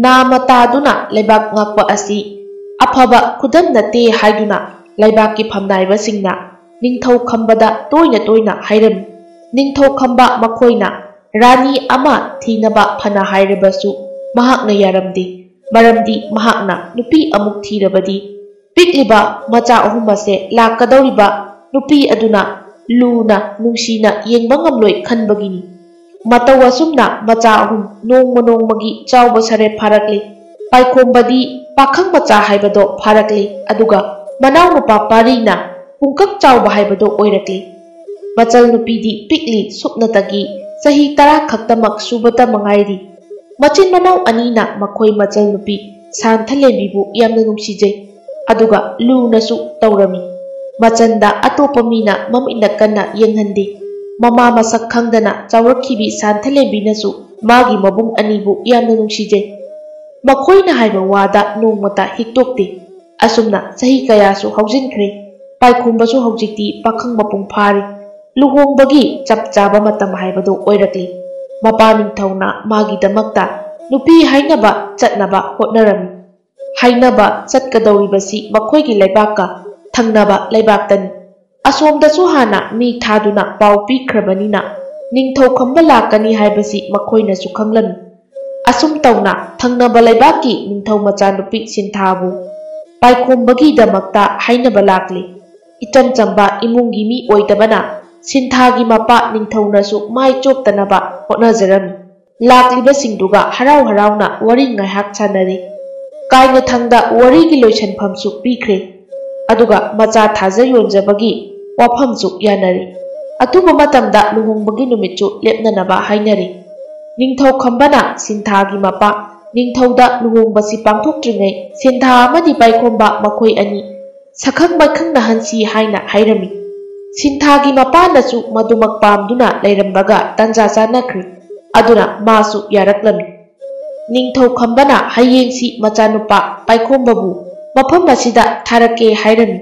ꯅꯥꯃ ꯇꯥꯗꯨꯅ ꯂꯩꯕꯥꯛ ꯉꯥꯛꯄ ꯑꯁꯤ ꯑꯐꯕ ꯈꯨꯗꯝ ꯅꯠꯇꯦ ꯍꯥꯏꯗꯨꯅ ꯂꯩꯕꯥꯛꯀꯤ ꯐꯝꯅꯥꯏꯕꯁꯤꯡꯅ ꯅꯤꯡꯊꯧ ꯈꯝꯕꯗ ꯇꯣꯏꯅ ꯇꯣꯏꯅ ꯍꯥꯏꯔꯝꯃꯤ꯫ ꯅꯤꯡꯊꯧ ꯈꯝꯕ ꯃꯈꯣꯏꯅ ꯔꯥꯅꯤ ꯑꯃ ꯊꯤꯅꯕ ꯐꯅ ꯍꯥꯏꯔꯕꯁꯨ ꯃꯍꯥꯛꯅ ꯌꯥꯔꯝꯗꯦ꯫ ꯃꯔꯝꯗꯤ ꯃꯍꯥꯛꯅ ꯅꯨꯄꯤ ꯑꯃꯨꯛ ꯊꯤꯔꯕꯗꯤ ꯄꯤꯛꯂꯤꯕ ꯃꯆꯥ ꯑꯍꯨꯝ ꯑꯁꯦ ꯂꯥꯛꯀꯗꯧꯔꯤꯕ ꯅꯨꯄꯤ ꯑꯗꯨꯅ ꯂꯨꯅ ꯅꯨꯡꯁꯤꯅ ꯌꯦꯡꯕ ꯉꯝꯂꯣꯏ ꯈꯟꯕꯒꯤꯅꯤ꯫ ꯃꯇꯧ ꯑꯁꯨꯝꯅ ꯃꯆꯥ ꯑꯍꯨꯝ ꯅꯣꯡꯃ ꯅꯣꯡꯃꯒꯤ ꯆꯥꯎꯕ ꯁꯔꯦꯞ ꯐꯥꯔꯛꯂꯤ꯫ ꯄꯥꯏꯈꯣꯝꯕꯗꯤ ꯄꯥꯈꯪ ꯃꯆꯥ ꯍꯥꯏꯕꯗꯣ ꯐꯥꯔꯛꯂꯤ, ꯑꯗꯨꯒ ꯃꯅꯥꯎꯅꯨꯄꯥ ꯄꯥꯔꯤꯅ ꯄꯨꯡꯀꯛ ꯆꯥꯎꯕ ꯍꯥꯏꯕꯗꯣ ꯑꯣꯏꯔꯛꯂꯤ꯫ ꯃꯆꯜ ꯅꯨꯄꯤꯗꯤ ꯄꯤꯛꯂꯤ, ꯁꯨꯞꯅꯇꯒꯤ ꯆꯍꯤ ꯇꯔꯥ ꯈꯛꯇꯃꯛ ꯁꯨꯕꯇ ꯃꯉꯥꯏꯔꯤ꯫ ꯃꯆꯤꯟ ꯃꯅꯥꯎ ꯑꯅꯤꯅ ꯃꯈꯣꯏ ꯃꯆꯜ ꯅꯨꯄꯤ ꯁꯥꯟꯊꯂꯦꯝꯕꯤꯕꯨ ꯌꯥꯝꯅ ꯅꯨꯡꯁꯤꯖꯩ, ꯑꯗꯨꯒ ꯂꯨꯅꯁꯨ ꯇꯧꯔꯝꯃꯤ꯫ ꯃꯆꯟꯗ ꯑꯇꯣꯞꯄ ꯃꯤꯅ ꯃꯃꯤꯠꯅ ꯀꯟꯅ ꯌꯦꯡꯍꯟꯗꯦ꯫ ꯃꯃꯥ ꯃꯁꯛ ꯈꯪꯗꯅ ꯆꯥꯎꯔꯛꯈꯤꯕꯤ ꯁꯥꯟꯊꯂꯦꯝꯕꯤꯅꯁꯨ ꯃꯥꯒꯤ ꯃꯕꯨꯡ ꯑꯅꯤꯕꯨ ꯌꯥꯝꯅ ꯅꯨꯡꯁꯤꯖꯩ꯫ ꯃꯈꯣꯏꯅ ꯍꯥꯏꯕ ꯋꯥꯗ ꯅꯣꯡꯃꯇ ꯍꯤꯛꯇꯣꯛꯇꯦ꯫ ꯑꯁꯨꯝꯅ ꯆꯍꯤ ꯀꯌꯥꯁꯨ ꯍꯧꯖꯤꯟꯈ꯭ꯔꯦ꯫ ꯄꯥꯏꯈꯣꯝꯕꯁꯨ ꯍꯧꯖꯤꯛꯇꯤ ꯄꯥꯈꯪ ꯃꯄꯨꯡ ꯐꯥꯔꯦ꯫ ꯂꯨꯍꯣꯡꯕꯒꯤ ꯆꯞ ꯆꯥꯕ ꯃꯇꯝ ꯍꯥꯏꯕꯗꯨ ꯑꯣꯏꯔꯛꯂꯤ꯫ ꯃꯄꯥ ꯅꯤꯡꯊꯧꯅ ꯃꯥꯒꯤꯗꯃꯛꯇ ꯅꯨꯄꯤ ꯍꯥꯏꯅꯕ ꯆꯠꯅꯕ ꯍꯣꯠꯅꯔꯝꯃꯤ꯫ ꯍꯥꯏꯅꯕ ꯆꯠꯀꯗꯧꯔꯤꯕꯁꯤ ꯃꯈꯣꯏꯒꯤ ꯂꯩꯕꯥꯛꯀ ꯊꯪꯅꯕ ꯂꯩꯕꯥꯛꯇꯅꯤ꯫ ꯑꯁꯣꯝꯗꯁꯨ ꯍꯥꯟꯅ ꯃꯤ ꯊꯥꯗꯨꯅ ꯄꯥꯎ ꯄꯤꯈ꯭ꯔꯕꯅꯤꯅ ꯅꯤꯡꯊꯧ ꯈꯝꯕ ꯂꯥꯛꯀꯅꯤ ꯍꯥꯏꯕꯁꯤ ꯃꯈꯣꯏꯅꯁꯨ ꯈꯪꯂꯝꯃꯤ꯫ ꯑꯁꯨꯝ ꯇꯧꯅ ꯊꯪꯅꯕ ꯂꯩꯕꯥꯛꯀꯤ ꯅꯤꯡꯊꯧ ꯃꯆꯥꯅꯨꯄꯤ ꯁꯤꯟꯊꯥꯕꯨ ꯄꯥꯏꯈꯣꯝꯕꯒꯤꯗꯃꯛꯇ ꯍꯥꯏꯅꯕ ꯂꯥꯛꯂꯤ꯫ ꯏꯆꯝ ꯆꯝꯕ ꯏꯃꯨꯡꯒꯤ ꯃꯤ ꯑꯣꯏꯗꯕꯅ ꯁꯤꯟꯊꯥꯒꯤ ꯃꯄꯥ ꯅꯤꯡꯊꯧꯅꯁꯨ ꯃꯥꯏ ꯆꯣꯞꯇꯅꯕ ꯍꯣꯠꯅꯖꯔꯝꯃꯤ꯫ ꯂꯥꯛꯂꯤꯕꯁꯤꯡꯗꯨꯒ ꯍꯔꯥꯎ ꯍꯔꯥꯎꯅ ꯋꯥꯔꯤ ꯉꯥꯏꯍꯥꯛ ꯁꯥꯟꯅꯔꯤ꯫ ꯀꯥꯏꯅꯊꯪꯗ ꯋꯥꯔꯤꯒꯤ ꯂꯣꯏꯁꯟꯐꯝꯁꯨ ꯄꯤꯈ꯭ꯔꯦ꯫ ꯑꯗꯨꯒ ꯃꯆꯥ ꯊꯥꯖ ꯌꯣꯟꯖꯕꯒꯤ ꯋꯥꯐꯝꯁꯨ ꯌꯥꯅꯔꯤ꯫ ꯑꯊꯨꯕ ꯃꯇꯝꯗ ꯂꯨꯍꯣꯡꯕꯒꯤ ꯅꯨꯃꯤꯠꯁꯨ ꯂꯦꯞꯅꯅꯕ ꯍꯥꯏꯅꯔꯤ꯫ ꯅꯤꯡꯊꯧ ꯈꯝꯕꯅ ꯁꯤꯟꯊꯥꯒꯤ ꯃꯄꯥ ꯅꯤꯡꯊꯧꯗ ꯂꯨꯍꯣꯡꯕꯁꯤ ꯄꯥꯡꯊꯣꯛꯇ꯭ꯔꯤꯉꯩ ꯁꯤꯟꯊꯥ ꯑꯃꯗꯤ ꯄꯥꯏꯈꯣꯝꯕ ꯃꯈꯣꯏ ꯑꯅꯤ ꯁꯛꯈꯪ ꯃꯥꯏꯈꯪꯅꯍꯟꯁꯤ ꯍꯥꯏꯅ ꯍꯥꯏꯔꯝꯃꯤ꯫ ꯁꯤꯟꯊꯥꯒꯤ ꯃꯄꯥꯅꯁꯨ ꯃꯗꯨꯃꯛ ꯄꯥꯝꯗꯨꯅ ꯂꯩꯔꯝꯕꯒ ꯇꯟꯖꯥ ꯆꯥꯅꯈ꯭ꯔꯦ꯫ ꯑꯗꯨꯅ ꯃꯥꯁꯨ ꯌꯥꯔꯛꯂꯝꯃꯤ꯫ ꯅꯤꯡꯊꯧ ꯈꯝꯕꯅ ꯍꯌꯦꯡꯁꯤ ꯃꯆꯥꯅꯨꯄꯥ ꯄꯥꯏꯈꯣꯝꯕꯕꯨ ꯃꯐꯝ ꯑꯁꯤꯗ ꯊꯥꯔꯛꯀꯦ ꯍꯥꯏꯔꯝꯃꯤ꯫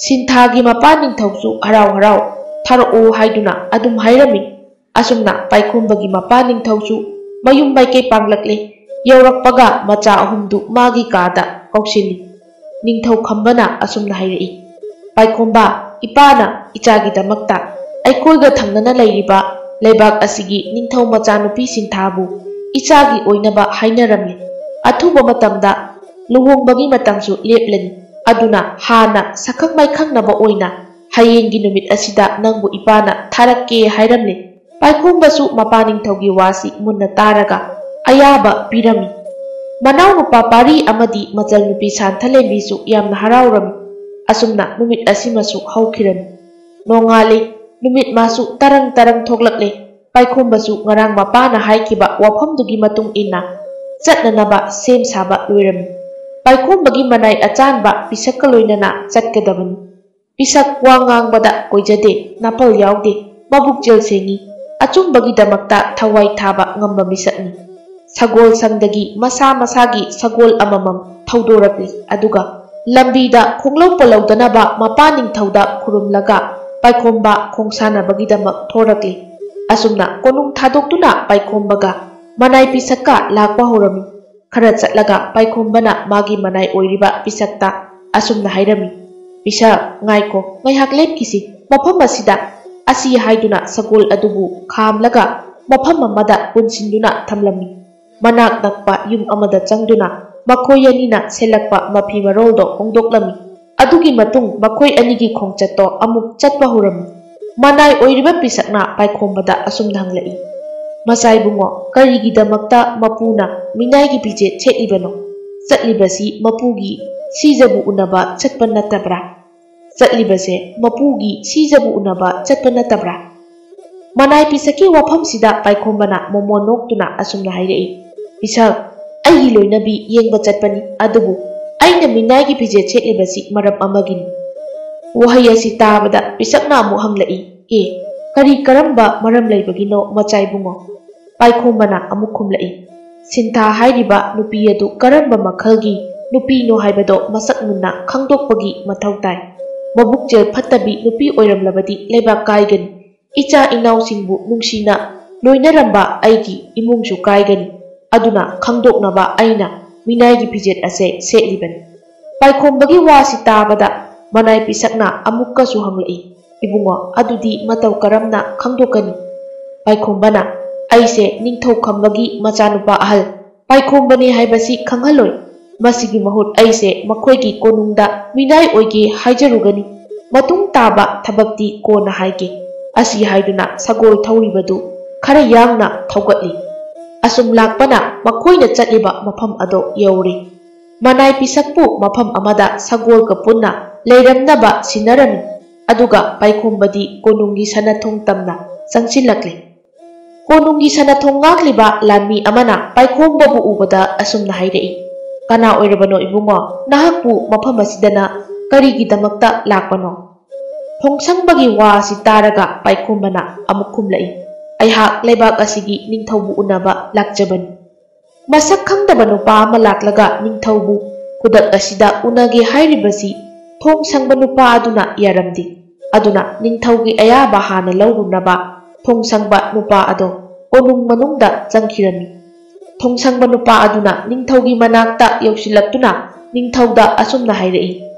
ꯁꯤꯟꯊꯥꯒꯤ ꯃꯄꯥ ꯅꯤꯡꯊꯧꯁꯨ ꯍꯔꯥꯎ ꯍꯔꯥꯎ ꯊꯥꯔꯛꯑꯣ ꯍꯥꯏꯗꯨꯅ ꯑꯗꯨꯝ ꯍꯥꯏꯔꯝꯃꯤ꯫ ꯑꯁꯨꯝꯅ ꯄꯥꯏꯈꯣꯝꯕꯒꯤ ꯃꯄꯥ ꯅꯤꯡꯊꯧꯁꯨ ꯃꯌꯨꯝ ꯃꯥꯏꯀꯩ ꯄꯥꯡꯂꯛꯂꯦ꯫ ꯌꯧꯔꯛꯄꯒ ꯃꯆꯥ ꯑꯍꯨꯝꯗꯨ ꯃꯥꯒꯤ ꯀꯥꯗ ꯀꯧꯁꯤꯜꯂꯤ꯫ ꯅꯤꯡꯊꯧ ꯈꯝꯕꯅ ꯑꯁꯨꯝꯅ ꯍꯥꯏꯔꯛꯏ, "ꯄꯥꯏꯈꯣꯝꯕ, ꯏꯄꯥꯅ ꯏꯆꯥꯒꯤꯗꯃꯛꯇ ꯑꯩꯈꯣꯏꯒ ꯊꯪꯅꯅ ꯂꯩꯔꯤꯕ ꯂꯩꯕꯥꯛ ꯑꯁꯤꯒꯤ ꯅꯤꯡꯊꯧ ꯃꯆꯥꯅꯨꯄꯤ ꯁꯤꯟꯊꯥꯕꯨ ꯏꯆꯥꯒꯤ ꯑꯣꯏꯅꯕ ꯍꯥꯏꯅꯔꯝꯃꯤ꯫ ꯑꯊꯨꯕ ꯃꯇꯝꯗ ꯂꯨꯍꯣꯡꯕꯒꯤ ꯃꯇꯝꯁꯨ ꯂꯦꯞꯂꯅꯤ꯫ ꯑꯗꯨꯅ ꯍꯥꯟꯅ ꯁꯛꯈꯪ ꯃꯥꯏꯈꯪꯅꯕ ꯑꯣꯏꯅ ꯍꯌꯦꯡꯒꯤ ꯅꯨꯃꯤꯠ ꯑꯁꯤꯗ ꯅꯪꯕꯨ ꯏꯄꯥꯅ ꯊꯥꯔꯛꯀꯦ" ꯍꯥꯏꯔꯝꯂꯦ꯫ ꯄꯥꯏꯈꯣꯝꯕꯁꯨ ꯃꯄꯥ ꯅꯤꯡꯊꯧꯒꯤ ꯋꯥꯁꯤ ꯃꯨꯟꯅ ꯇꯥꯔꯒ ꯑꯌꯥꯕ ꯄꯤꯔꯝꯃꯤ꯫ ꯃꯅꯥꯎꯅꯨꯄꯥ ꯄꯥꯔꯤ ꯑꯃꯗꯤ ꯃꯆꯜꯅꯨꯄꯤ ꯁꯥꯟꯊꯂꯦꯝꯕꯤꯁꯨ ꯌꯥꯝꯅ ꯍꯔꯥꯎꯔꯝꯃꯤ꯫ ꯑꯁꯨꯝꯅ ꯅꯨꯃꯤꯠ ꯑꯁꯤꯃꯁꯨ ꯍꯧꯈꯤꯔꯝꯃꯤ꯫ ꯅꯣꯡꯉꯥꯜꯂꯦ꯫ ꯅꯨꯃꯤꯠ ꯃꯥꯁꯨ ꯇꯔꯪ ꯇꯔꯪ ꯊꯣꯛꯂꯛꯂꯦ꯫ ꯄꯥꯏꯈꯣꯝꯕꯁꯨ ꯉꯔꯥꯡ ꯃꯄꯥꯅ ꯍꯥꯏꯈꯤꯕ ꯋꯥꯐꯝꯗꯨꯒꯤ ꯃꯇꯨꯡ ꯏꯟꯅ ꯆꯠꯅꯅꯕ ꯁꯦꯝ ꯁꯥꯕ ꯂꯣꯏꯔꯝꯃꯤ꯫ ꯄꯥꯏꯈꯣꯝꯕꯒꯤ ꯃꯅꯥꯏ ꯑꯆꯥꯟꯕ ꯄꯤꯁꯛꯀ ꯂꯣꯏꯅꯅ ꯆꯠꯀꯗꯕꯅꯤ꯫ ꯄꯤꯁꯛ ꯋꯥ ꯉꯥꯡꯕꯗ ꯀꯣꯏꯖꯗꯦ, ꯅꯥꯄꯜ ꯌꯥꯎꯗꯦ, ꯃꯕꯨꯛꯆꯦꯜ ꯁꯦꯡꯏ, ꯑꯆꯨꯝꯕꯒꯤꯗꯃꯛꯇ ꯊꯋꯥꯏ ꯊꯥꯕ ꯉꯝꯕ ꯃꯤꯁꯛꯅꯤ꯫ ꯁꯒꯣꯜ ꯁꯪꯗꯒꯤ ꯃꯁꯥ ꯃꯁꯥꯒꯤ ꯁꯒꯣꯜ ꯑꯃꯃꯝ ꯊꯧꯗꯣꯔꯛꯂꯤ꯫ ꯑꯗꯨꯒ ꯂꯝꯕꯤꯗ ꯈꯣꯡꯂꯧ ꯄꯣꯠꯂꯧꯗꯅꯕ ꯃꯄꯥ ꯅꯤꯡꯊꯧꯗ ꯈꯨꯔꯨꯝꯂꯒ ꯄꯥꯏꯈꯣꯝꯕ ꯈꯣꯡꯁꯥꯟꯅꯕꯒꯤꯗꯃꯛ ꯊꯣꯔꯛꯂꯤ꯫ ꯑꯁꯨꯝꯅ ꯀꯣꯅꯨꯡ ꯊꯥꯗꯣꯛꯇꯨꯅ ꯄꯥꯏꯈꯣꯝꯕꯒ ꯃꯅꯥꯏ ꯄꯤꯁꯛꯀ ꯂꯥꯛꯄ ꯍꯧꯔꯝꯃꯤ꯫ ꯈꯔ ꯆꯠꯂꯒ ꯄꯥꯏꯈꯣꯝꯕꯅ ꯃꯥꯒꯤ ꯃꯅꯥꯏ ꯑꯣꯏꯔꯤꯕ ꯄꯤꯁꯛꯇ ꯑꯁꯨꯝꯅ ꯍꯥꯏꯔꯝꯃꯤ, "ꯄꯤꯁꯛ, ꯉꯥꯏꯈꯣ, ꯉꯥꯏꯍꯥꯛ ꯂꯦꯞꯈꯤꯁꯤ꯫ ꯃꯐꯝ ꯑꯁꯤꯗ" ꯑꯁꯤ ꯍꯥꯏꯗꯨꯅ ꯁꯒꯣꯜ ꯑꯗꯨꯕꯨ ꯈꯥꯝꯂꯒ ꯃꯐꯝ ꯑꯃꯗ ꯄꯨꯟꯁꯤꯟꯗꯨꯅ ꯊꯝꯂꯝꯃꯤ꯫ ꯃꯅꯥꯛ ꯅꯛꯄ ꯌꯨꯝ ꯑꯃꯗ ꯆꯪꯗꯨꯅ ꯃꯈꯣꯏ ꯑꯅꯤꯅ ꯁꯦꯠꯂꯛꯄ ꯃꯐꯤ ꯃꯔꯣꯜꯗꯣ ꯍꯣꯡꯗꯣꯛꯂꯝꯃꯤ꯫ ꯑꯗꯨꯒꯤ ꯃꯇꯨꯡ ꯃꯈꯣꯏ ꯑꯅꯤꯒꯤ ꯈꯣꯡꯆꯠꯇꯣ ꯑꯃꯨꯛ ꯆꯠꯄ ꯍꯧꯔꯝꯃꯤ꯫ ꯃꯅꯥꯏ ꯑꯣꯏꯔꯤꯕ ꯄꯤꯁꯛꯅ ꯄꯥꯏꯈꯣꯝꯕꯗ ꯑꯁꯨꯝꯅ ꯍꯪꯂꯛꯏ, "ꯃꯆꯥ ꯏꯕꯨꯡꯉꯣ, ꯀꯔꯤꯒꯤꯗꯃꯛꯇ ꯃꯄꯨꯅ ꯃꯤꯅꯥꯏꯒꯤ ꯐꯤꯖꯦꯠ ꯁꯦꯠꯂꯤꯕꯅꯣ? ꯆꯠꯂꯤꯕꯁꯤ ꯃꯄꯨꯒꯤ ꯁꯤꯖꯕꯨ ꯎꯅꯕ ꯆꯠꯄ ꯅꯠꯇꯕ꯭ꯔꯥ? ꯆꯠꯂꯤꯕꯁꯦ ꯃꯄꯨꯒꯤ ꯁꯤꯖꯕꯨ ꯎꯅꯕ ꯆꯠꯄ ꯅꯠꯇꯕ꯭ꯔꯥ?" ꯃꯅꯥꯏ ꯄꯤꯁꯛꯀꯤ ꯋꯥꯐꯝꯁꯤꯗ ꯄꯥꯏꯈꯣꯝꯕꯅ ꯃꯣꯃꯣꯟ ꯅꯣꯛꯇꯨꯅ ꯑꯁꯨꯝꯅ ꯍꯥꯏꯔꯛꯏ, "ꯄꯤꯁꯛ, ꯑꯩꯒꯤ ꯂꯣꯏꯅꯕꯤ ꯌꯦꯡꯕ ꯆꯠꯄꯅꯤ, ꯑꯗꯨꯕꯨ ꯑꯩꯅ ꯃꯤꯅꯥꯏꯒꯤ ꯐꯤꯖꯦꯠ ꯁꯦꯠꯂꯤꯕꯁꯤ ꯃꯔꯝ ꯑꯃꯒꯤꯅꯤ꯫" ꯋꯥꯍꯩ ꯑꯁꯤ ꯇꯥꯕꯗ ꯄꯤꯁꯛꯅ ꯑꯃꯨꯛ ꯍꯪꯂꯛꯏ, "ꯑꯦ, ꯀꯔꯤ ꯀꯔꯝꯕ ꯃꯔꯝ ꯂꯩꯕꯒꯤꯅꯣ ꯃꯆꯥ ꯏꯕꯨꯡꯉꯣ?" ꯄꯥꯏꯈꯣꯝꯕꯅ ꯑꯃꯨꯛ ꯈꯨꯝꯂꯛꯏ, "ꯁꯤꯟꯊꯥ ꯍꯥꯏꯔꯤꯕ ꯅꯨꯄꯤ ꯑꯗꯨ ꯀꯔꯝꯕ ꯃꯈꯜꯒꯤ ꯅꯨꯄꯤꯅꯣ ꯍꯥꯏꯕꯗꯣ ꯃꯁꯛ ꯃꯨꯟꯅ ꯈꯪꯗꯣꯛꯄꯒꯤ ꯃꯊꯧ ꯇꯥꯏ꯫ ꯃꯕꯨꯛꯆꯦꯜ ꯐꯠꯇꯕꯤ ꯅꯨꯄꯤ ꯑꯣꯏꯔꯝꯂꯕꯗꯤ ꯂꯩꯕꯥꯛ ꯀꯥꯏꯒꯅꯤ꯫ ꯏꯆꯥ ꯏꯅꯥꯎꯁꯤꯡꯕꯨ ꯅꯨꯡꯁꯤꯅ ꯂꯣꯏꯅꯔꯝꯕ ꯑꯩꯒꯤ ꯏꯃꯨꯡꯁꯨ ꯀꯥꯏꯒꯅꯤ꯫ ꯑꯗꯨꯅ ꯈꯪꯗꯣꯛꯅꯕ ꯑꯩꯅ ꯃꯤꯅꯥꯏꯒꯤ ꯐꯤꯖꯦꯠ ꯑꯁꯦ ꯁꯦꯠꯂꯤꯕꯅꯤ꯫" ꯄꯥꯏꯈꯣꯝꯕꯒꯤ ꯋꯥꯁꯤ ꯇꯥꯕꯗ ꯃꯅꯥꯏ ꯄꯤꯁꯛꯅ ꯑꯃꯨꯛꯀꯁꯨ ꯍꯪꯂꯛꯏ, "ꯏꯕꯨꯡꯉꯣ, ꯑꯗꯨꯗꯤ ꯃꯇꯧ ꯀꯔꯝꯅ ꯈꯪꯗꯣꯛꯀꯅꯤ?" ꯄꯥꯏꯈꯣꯝꯕꯅ, "ꯑꯩꯁꯦ ꯅꯤꯡꯊꯧ ꯈꯝꯕꯒꯤ ꯃꯆꯥꯅꯨꯄꯥ ꯑꯍꯜ ꯄꯥꯏꯈꯣꯝꯕꯅꯤ ꯍꯥꯏꯕꯁꯤ ꯈꯪꯍꯜꯂꯣꯏ꯫ ꯃꯁꯤꯒꯤ ꯃꯍꯨꯠ ꯑꯩꯁꯦ ꯃꯈꯣꯏꯒꯤ ꯀꯣꯅꯨꯡꯗ ꯃꯤꯅꯥꯏ ꯑꯣꯏꯒꯦ ꯍꯥꯏꯖꯔꯨꯒꯅꯤ꯫ ꯃꯇꯨꯡ ꯇꯥꯕ ꯊꯕꯛꯇꯤ ꯀꯣꯟꯅ ꯍꯥꯏꯒꯦ꯫" ꯑꯁꯤ ꯍꯥꯏꯗꯨꯅ ꯁꯒꯣꯜ ꯊꯧꯔꯤꯕꯗꯨ ꯈꯔ ꯌꯥꯡꯅ ꯊꯧꯒꯠꯂꯤ꯫ ꯑꯁꯨꯝ ꯂꯥꯛꯄꯅ ꯃꯈꯣꯏꯅ ꯆꯠꯂꯤꯕ ꯃꯐꯝ ꯑꯗꯨ ꯌꯧꯔꯦ꯫ ꯃꯅꯥꯏ ꯄꯤꯁꯛꯄꯨ ꯃꯐꯝ ꯑꯃꯗ ꯁꯒꯣꯜꯒ ꯄꯨꯟꯅ ꯂꯩꯔꯝꯅꯕ ꯁꯤꯟꯅꯔꯝꯃꯤ꯫ ꯑꯗꯨꯒ ꯄꯥꯏꯈꯣꯝꯕꯗꯤ ꯀꯣꯅꯨꯡꯒꯤ ꯁꯅꯥꯊꯣꯡ ꯇꯝꯅ ꯆꯪꯁꯤꯜꯂꯛꯂꯦ꯫ ꯀꯣꯅꯨꯡꯒꯤ ꯁꯅꯥꯊꯣꯡ ꯉꯥꯛꯂꯤꯕ ꯂꯥꯟꯃꯤ ꯑꯃꯅ ꯄꯥꯏꯈꯣꯝꯕꯕꯨ ꯎꯕꯗ ꯑꯁꯨꯝꯅ ꯍꯥꯏꯔꯛꯏ, "ꯀꯅꯥ ꯑꯣꯏꯔꯕꯅꯣ ꯏꯕꯨꯡꯉꯣ? ꯅꯍꯥꯛꯄꯨ ꯃꯐꯝ ꯑꯁꯤꯗꯅ ꯀꯔꯤꯒꯤꯗꯃꯛꯇ ꯂꯥꯛꯄꯅꯣ?" ꯊꯣꯡꯁꯪꯕꯒꯤ ꯋꯥ ꯑꯁꯤ ꯇꯥꯔꯒ ꯄꯥꯏꯈꯣꯝꯕꯅ ꯑꯃꯨꯛ ꯈꯨꯝꯂꯛꯏ, "ꯑꯩꯍꯥꯛ ꯂꯩꯕꯥꯛ ꯑꯁꯤꯒꯤ ꯅꯤꯡꯊꯧꯕꯨ ꯎꯅꯕ ꯂꯥꯛꯆꯕꯅꯤ꯫ ꯃꯁꯛ ꯈꯪꯗꯕ ꯅꯨꯄꯥ ꯑꯃ ꯂꯥꯛꯂꯒ ꯅꯤꯡꯊꯧꯕꯨ ꯈꯨꯗꯛ ꯑꯁꯤꯗ ꯎꯅꯒꯦ ꯍꯥꯏꯔꯤꯕꯁꯤ ꯊꯣꯡꯁꯪꯕ ꯅꯨꯄꯥ ꯑꯗꯨꯅ ꯌꯥꯔꯝꯗꯦ꯫ ꯑꯗꯨꯅ ꯅꯤꯡꯊꯧꯒꯤ ꯑꯌꯥꯕ ꯍꯥꯟꯅ ꯂꯧꯔꯨꯅꯕ ꯊꯣꯡꯁꯪꯕ ꯅꯨꯄꯥ ꯑꯗꯣ ꯀꯣꯅꯨꯡ ꯃꯅꯨꯡꯗ ꯆꯪꯈꯤꯔꯝꯃꯤ꯫ ꯊꯣꯡꯁꯪꯕ ꯅꯨꯄꯥ ꯑꯗꯨꯅ ꯅꯤꯡꯊꯧꯒꯤ ꯃꯅꯥꯛꯇ ꯌꯧꯁꯤꯜꯂꯛꯇꯨꯅ ꯅꯤꯡꯊꯧꯗ ꯑꯁꯨꯝꯅ ꯍꯥꯏꯔꯛꯏ,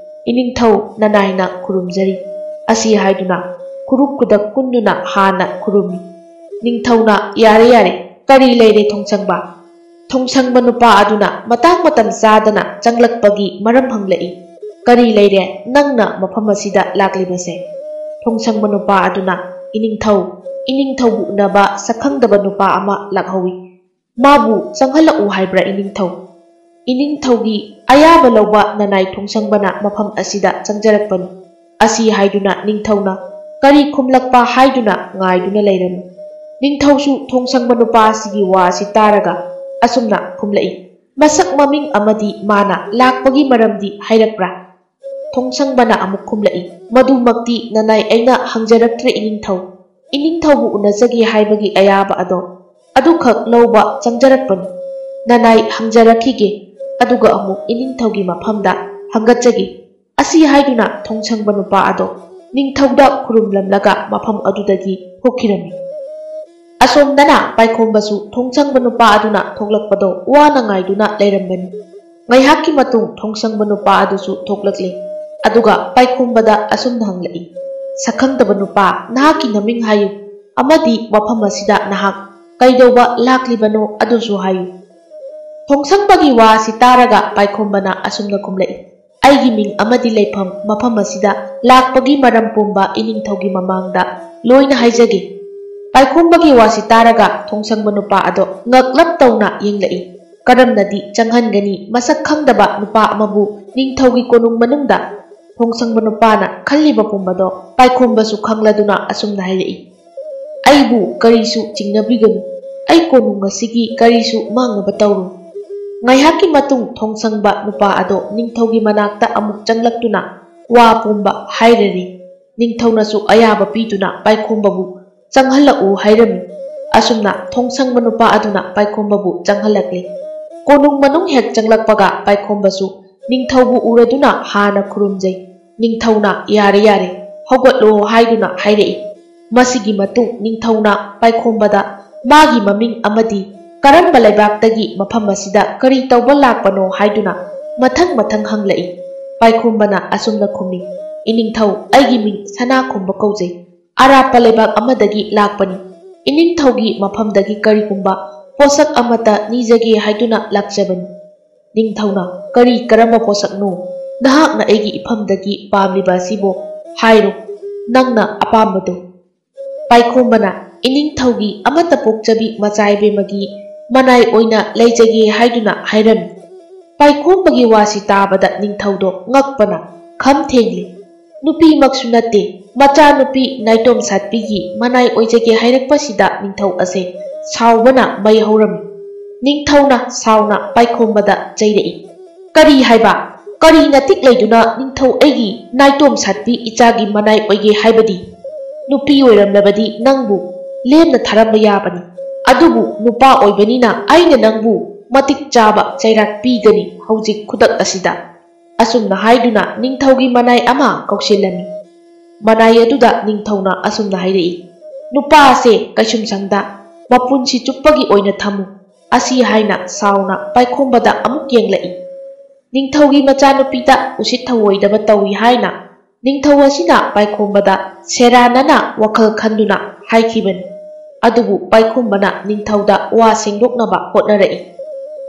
'ꯏꯅꯤꯡꯊꯧ, ꯅꯅꯥꯏꯅ ꯈꯨꯔꯨꯝꯖꯔꯤ꯫ ꯑꯁꯤ ꯍꯥꯏꯗꯨꯅ ꯈꯨꯔꯨ ꯈꯨꯗꯛ ꯀꯨꯟꯗꯨꯅ ꯍꯥꯟꯅ ꯈꯨꯔꯨꯝꯃꯤ꯫ ꯅꯤꯡꯊꯧꯅ, 'ꯌꯥꯔꯦ, ꯌꯥꯔꯦ, ꯀꯔꯤ ꯂꯩꯔꯦ ꯊꯣꯡꯁꯪꯕ?' ꯊꯣꯡꯁꯪꯕ ꯅꯨꯄꯥ ꯑꯗꯨꯅ ꯃꯇꯥꯡ ꯃꯇꯝ ꯆꯥꯗꯅ ꯆꯪꯂꯛꯄꯒꯤ ꯃꯔꯝ ꯍꯪꯂꯛꯏ, "ꯀꯔꯤ ꯂꯩꯔꯦ ꯅꯪꯅ ꯃꯐꯝ ꯑꯁꯤꯗ ꯂꯥꯛꯂꯤꯕꯁꯦ?" ꯊꯣꯡꯁꯪꯕ ꯅꯨꯄꯥ ꯑꯗꯨꯅ, "ꯏꯅꯤꯡꯊꯧ, ꯏꯅꯤꯡꯊꯧꯕꯨ ꯎꯅꯕ ꯁꯛꯈꯪꯗꯕ ꯅꯨꯄꯥ ꯑꯃ ꯂꯥꯛꯍꯧꯏ꯫ ꯃꯥꯕꯨ ꯆꯪꯍꯜꯂꯛꯎ ꯍꯥꯏꯕ꯭ꯔꯥ ꯏꯅꯤꯡꯊꯧ?" ꯏꯅꯤꯡꯊꯧꯒꯤ ꯑꯌꯥꯕ ꯂꯧꯕ ꯅꯅꯥꯏ ꯊꯣꯡꯁꯪꯕꯅ ꯃꯐꯝ ꯑꯁꯤꯗ ꯆꯪꯖꯔꯛꯄꯅꯤ꯫ ꯑꯁꯤ ꯍꯥꯏꯗꯨꯅ ꯅꯤꯡꯊꯧꯅ ꯀꯔꯤ ꯈꯨꯝꯂꯛꯄ ꯍꯥꯏꯗꯨꯅ ꯉꯥꯏꯗꯨꯅ ꯂꯩꯔꯝꯃꯤ꯫ ꯅꯤꯡꯊꯧꯁꯨ ꯊꯣꯡꯁꯪꯕ ꯅꯨꯄꯥ ꯑꯁꯤꯒꯤ ꯋꯥ ꯑꯁꯤ ꯇꯥꯔꯒ ꯑꯁꯨꯝꯅ ꯈꯨꯝꯂꯛꯏ, "ꯃꯁꯛ ꯃꯃꯤꯡ ꯑꯃꯗꯤ ꯃꯥꯅ ꯂꯥꯛꯄꯒꯤ ꯃꯔꯝꯗꯤ ꯍꯥꯏꯔꯛꯄ꯭ꯔꯥ?" ꯊꯣꯡꯁꯪꯕꯅ ꯑꯃꯨꯛ ꯈꯨꯝꯂꯛꯏ, "ꯃꯗꯨꯃꯛꯇꯤ ꯅꯅꯥꯏ ꯑꯩꯅ ꯍꯪꯖꯔꯛꯇ꯭ꯔꯦ ꯏꯅꯤꯡꯊꯧ꯫ ꯏꯅꯤꯡꯊꯧꯕꯨ ꯎꯅꯖꯒꯦ ꯍꯥꯏꯕꯒꯤ ꯑꯌꯥꯕ ꯑꯗꯣ ꯑꯗꯨꯈꯛ ꯂꯧꯕ ꯆꯪꯖꯔꯛꯄꯅꯤ꯫ ꯅꯅꯥꯏ ꯍꯪꯖꯔꯛꯈꯤꯒꯦ, ꯑꯗꯨꯒ ꯑꯃꯨꯛ ꯏꯅꯤꯡꯊꯧꯒꯤ ꯃꯐꯝꯗ ꯍꯪꯒꯠꯆꯒꯦ꯫" ꯑꯁꯤ ꯍꯥꯏꯗꯨꯅ ꯊꯣꯡꯁꯪꯕ ꯅꯨꯄꯥ ꯑꯗꯣ ꯅꯤꯡꯊꯧꯗ ꯈꯨꯔꯨꯝꯂꯝꯂꯒ ꯃꯐꯝ ꯑꯗꯨꯗꯒꯤ ꯊꯣꯛꯈꯤꯔꯝꯃꯤ꯫ ꯑꯁꯣꯝꯗꯅ ꯄꯥꯏꯈꯣꯝꯕꯁꯨ ꯊꯣꯡꯁꯪꯕ ꯅꯨꯄꯥ ꯑꯗꯨꯅ ꯊꯣꯛꯂꯛꯄꯗꯣ ꯋꯥꯅ ꯉꯥꯏꯗꯨꯅ ꯂꯩꯔꯝꯕꯅꯤ꯫ ꯉꯥꯏꯍꯥꯛꯀꯤ ꯃꯇꯨꯡ ꯊꯣꯡꯁꯪꯕ ꯅꯨꯄꯥ ꯑꯗꯨꯁꯨ ꯊꯣꯛꯂꯛꯂꯦ꯫ ꯑꯗꯨꯒ ꯄꯥꯏꯈꯣꯝꯕꯗ ꯑꯁꯨꯝꯅ ꯍꯪꯂꯛꯏ, "ꯁꯛꯈꯪꯗꯕ ꯅꯨꯄꯥ, ꯅꯍꯥꯛꯀꯤ ꯅꯃꯤꯡ ꯍꯥꯏꯌꯨ, ꯑꯃꯗꯤ ꯃꯐꯝ ꯑꯁꯤꯗ ꯅꯍꯥꯛ ꯀꯩꯗꯧꯕ ꯂꯥꯛꯂꯤꯕꯅꯣ ꯑꯗꯨꯁꯨ ꯍꯥꯏꯌꯨ꯫" ꯊꯣꯡꯁꯪꯕꯒꯤ ꯋꯥ ꯑꯁꯤ ꯇꯥꯔꯒ ꯄꯥꯏꯈꯣꯝꯕꯅ ꯑꯁꯨꯝꯅ ꯈꯨꯝꯂꯛꯏ, "ꯑꯩꯒꯤ ꯃꯤꯡ ꯑꯃꯗꯤ ꯂꯩꯐꯝ ꯃꯐꯝ ꯑꯁꯤꯗ ꯂꯥꯛꯄꯒꯤ ꯃꯔꯝ ꯄꯨꯝꯕ ꯏꯅꯤꯡꯊꯧꯒꯤ ꯃꯃꯥꯡꯗ ꯂꯣꯏꯅ ꯍꯥꯏꯖꯒꯦ꯫" ꯄꯥꯏꯈꯣꯝꯕꯒꯤ ꯋꯥꯁꯤ ꯇꯥꯔꯒ ꯊꯣꯡꯁꯪꯕ ꯅꯨꯄꯥ ꯑꯗꯣ ꯉꯛꯂꯞ ꯇꯧꯅ ꯌꯦꯡꯂꯛꯏ꯫ ꯀꯔꯝꯅꯗꯤ ꯆꯪꯍꯟꯒꯅꯤ ꯃꯁꯛ ꯈꯪꯗꯕ ꯅꯨꯄꯥ ꯑꯃꯕꯨ ꯅꯤꯡꯊꯧꯒꯤ ꯀꯣꯅꯨꯡ ꯃꯅꯨꯡꯗ? ꯊꯣꯡꯁꯪꯕ ꯅꯨꯄꯥꯅ ꯈꯜꯂꯤꯕ ꯄꯨꯝꯕꯗꯣ ꯄꯥꯏꯈꯣꯝꯕꯁꯨ ꯈꯪꯂꯗꯨꯅ ꯑꯁꯨꯝꯅ ꯍꯥꯏꯔꯛꯏ, ꯑꯩꯕꯨ ꯀꯔꯤꯁꯨ ꯆꯤꯡꯅꯕꯤꯒꯅꯨ꯫ ꯑꯩ ꯀꯣꯅꯨꯡ ꯑꯁꯤꯒꯤ ꯀꯔꯤꯁꯨ ꯃꯥꯡꯅꯕ ꯇꯧꯔꯣꯏ꯫ ꯉꯥꯏꯍꯥꯛꯀꯤ ꯃꯇꯨꯡ ꯊꯣꯡꯁꯪꯕ ꯅꯨꯄꯥ ꯑꯗꯣ ꯅꯤꯡꯊꯧꯒꯤ ꯃꯅꯥꯛꯇ ꯑꯃꯨꯛ ꯆꯪꯂꯛꯇꯨꯅ ꯋꯥ ꯄꯨꯝꯕ ꯍꯥꯏꯔꯔꯤ꯫ ꯅꯤꯡꯊꯧꯅꯁꯨ ꯑꯌꯥꯕ ꯄꯤꯗꯨꯅ ꯄꯥꯏꯈꯣꯝꯕꯕꯨ ꯆꯪꯍꯜꯂꯛꯎ ꯍꯥꯏꯔꯝꯃꯤ꯫ ꯑꯁꯨꯝꯅ ꯊꯣꯡꯁꯪꯕ ꯅꯨꯄꯥ ꯑꯗꯨꯅ ꯄꯥꯏꯈꯣꯝꯕꯕꯨ ꯆꯪꯍꯜꯂꯛꯂꯦ꯫ ꯀꯣꯅꯨꯡ ꯃꯅꯨꯡ ꯍꯦꯛ ꯆꯪꯂꯛꯄꯒ ꯄꯥꯏꯈꯣꯝꯕꯁꯨ ꯅꯤꯡꯊꯧꯕꯨ ꯎꯔꯗꯨꯅ ꯍꯥꯟꯅ ꯈꯨꯔꯨꯝꯖꯩ꯫ ꯅꯤꯡꯊꯧꯅ "ꯌꯥꯔꯦ, ꯌꯥꯔꯦ, ꯍꯧꯒꯠꯂꯣ" ꯍꯥꯏꯗꯨꯅ ꯍꯥꯏꯔꯛꯏ꯫ ꯃꯁꯤꯒꯤ ꯃꯇꯨꯡ ꯅꯤꯡꯊꯧꯅ ꯄꯥꯏꯈꯣꯝꯕꯗ ꯃꯥꯒꯤ ꯃꯃꯤꯡ ꯑꯃꯗꯤ ꯀꯔꯝꯕ ꯂꯩꯕꯥꯛꯇꯒꯤ ꯃꯐꯝ ꯑꯁꯤꯗ ꯀꯔꯤ ꯇꯧꯕ ꯂꯥꯛꯄꯅꯣ ꯍꯥꯏꯗꯨꯅ ꯃꯊꯪ ꯃꯊꯪ ꯍꯪꯂꯛꯏ꯫ ꯄꯥꯏꯈꯣꯝꯕꯅ ꯑꯁꯨꯝꯅ ꯈꯨꯝꯃꯤ, "ꯏꯅꯤꯡꯊꯧ, ꯑꯩꯒꯤ ꯃꯤꯡ ꯁꯅꯥꯈꯣꯝꯕ ꯀꯧꯖꯩ꯫ ꯑꯔꯥꯞꯄ ꯂꯩꯕꯥꯛ ꯑꯃꯗꯒꯤ ꯂꯥꯛꯄꯅꯤ꯫ ꯏꯅꯤꯡꯊꯧꯒꯤ ꯃꯐꯝꯗꯒꯤ ꯀꯔꯤꯒꯨꯝꯕ ꯄꯣꯠꯁꯛ ꯑꯃꯠꯇ ꯅꯤꯖꯒꯦ ꯍꯥꯏꯗꯨꯅ ꯂꯥꯛꯆꯕꯅꯤ꯫" ꯅꯤꯡꯊꯧꯅ, "ꯀꯔꯤ ꯀꯔꯝꯕ ꯄꯣꯠꯁꯛꯅꯣ? ꯅꯍꯥꯛꯅ ꯑꯩꯒꯤ ꯏꯐꯝꯗꯒꯤ ꯄꯥꯝꯂꯤꯕ ꯑꯁꯤꯕꯨ ꯍꯥꯏꯔꯣ, ꯅꯪꯅ ꯑꯄꯥꯝꯕꯗꯨ꯫" ꯄꯥꯏꯈꯣꯝꯕꯅ, "ꯏꯅꯤꯡꯊꯧꯒꯤ ꯑꯃꯠꯇ ꯄꯣꯛꯆꯕꯤ ꯃꯆꯥ ꯏꯕꯦꯝꯃꯒꯤ ꯃꯅꯥꯏ ꯑꯣꯏꯅ ꯂꯩꯖꯒꯦ" ꯍꯥꯏꯗꯨꯅ ꯍꯥꯏꯔꯝꯃꯤ꯫ ꯄꯥꯏꯈꯣꯝꯕꯒꯤ ꯋꯥꯁꯤ ꯇꯥꯕꯗ ꯅꯤꯡꯊꯧꯗꯣ ꯉꯛꯄꯅ ꯈꯝ ꯊꯦꯡꯂꯤ꯫ ꯅꯨꯄꯤꯃꯛꯁꯨ ꯅꯠꯇꯦ, ꯃꯆꯥꯅꯨꯄꯤ ꯅꯥꯏꯇꯣꯝ ꯁꯥꯠꯄꯤꯒꯤ ꯃꯅꯥꯏ ꯑꯣꯏꯖꯒꯦ ꯍꯥꯏꯔꯛꯄꯁꯤꯗ ꯅꯤꯡꯊꯧ ꯑꯁꯦ ꯁꯥꯎꯕꯅ ꯃꯩ ꯍꯧꯔꯝꯃꯤ꯫ ꯅꯤꯡꯊꯧꯅ ꯁꯥꯎꯅ ꯄꯥꯏꯈꯣꯝꯕꯗ ꯆꯩꯔꯛꯏ꯫ "ꯀꯔꯤ ꯍꯥꯏꯕ? ꯀꯔꯤ ꯅꯇꯤꯛ ꯂꯩꯗꯨꯅ ꯅꯤꯡꯊꯧ ꯑꯩꯒꯤ ꯅꯥꯏꯇꯣꯝ ꯁꯥꯠꯄꯤ ꯏꯆꯥꯒꯤ ꯃꯅꯥꯏ ꯑꯣꯏꯒꯦ ꯍꯥꯏꯕꯗꯤ? ꯅꯨꯄꯤ ꯑꯣꯏꯔꯝꯂꯕꯗꯤ ꯅꯪꯕꯨ ꯂꯦꯝꯅ ꯊꯥꯔꯝꯕ ꯌꯥꯕꯅꯤ꯫ ꯑꯗꯨꯕꯨ ꯅꯨꯄꯥ ꯑꯣꯏꯕꯅꯤꯅ ꯑꯩꯅ ꯅꯪꯕꯨ ꯃꯇꯤꯛ ꯆꯥꯕ ꯆꯩꯔꯥꯛ ꯄꯤꯒꯅꯤ ꯍꯧꯖꯤꯛ ꯈꯨꯗꯛ ꯑꯁꯤꯗ꯫" ꯑꯁꯨꯝꯅ ꯍꯥꯏꯗꯨꯅ ꯅꯤꯡꯊꯧꯒꯤ ꯃꯅꯥꯏ ꯑꯃ ꯀꯧꯁꯤꯜꯂꯝꯃꯤ꯫ ꯃꯅꯥꯏ ꯑꯗꯨꯗ ꯅꯤꯡꯊꯧꯅ ꯑꯁꯨꯝꯅ ꯍꯥꯏꯔꯛꯏ, "ꯅꯨꯄꯥ ꯑꯁꯦ ꯀꯩꯁꯨꯝꯁꯪꯗ ꯃꯄꯨꯟꯁꯤ ꯆꯨꯞꯄꯒꯤ ꯑꯣꯏꯅ ꯊꯝꯃꯨ꯫" ꯑꯁꯤ ꯍꯥꯏꯅ ꯁꯥꯎꯅ ꯄꯥꯏꯈꯣꯝꯕꯗ ꯑꯃꯨꯛ ꯌꯦꯡꯂꯛꯏ꯫ ꯅꯤꯡꯊꯧꯒꯤ ꯃꯆꯥꯅꯨꯄꯤꯗ ꯎꯁꯤꯠ ꯊꯧꯑꯣꯏꯗꯕ ꯇꯧꯏ ꯍꯥꯏꯅ ꯅꯤꯡꯊꯧ ꯑꯁꯤꯅ ꯄꯥꯏꯈꯣꯝꯕꯗ ꯁꯦꯔꯥꯟꯅꯅ ꯋꯥꯈꯜ ꯈꯟꯗꯨꯅ ꯍꯥꯏꯈꯤꯕꯅꯤ꯫ ꯑꯗꯨꯕꯨ ꯄꯥꯏꯈꯣꯝꯕꯅ ꯅꯤꯡꯊꯧꯗ ꯋꯥ ꯁꯦꯡꯗꯣꯛꯅꯕ ꯍꯣꯠꯅꯔꯛꯏ꯫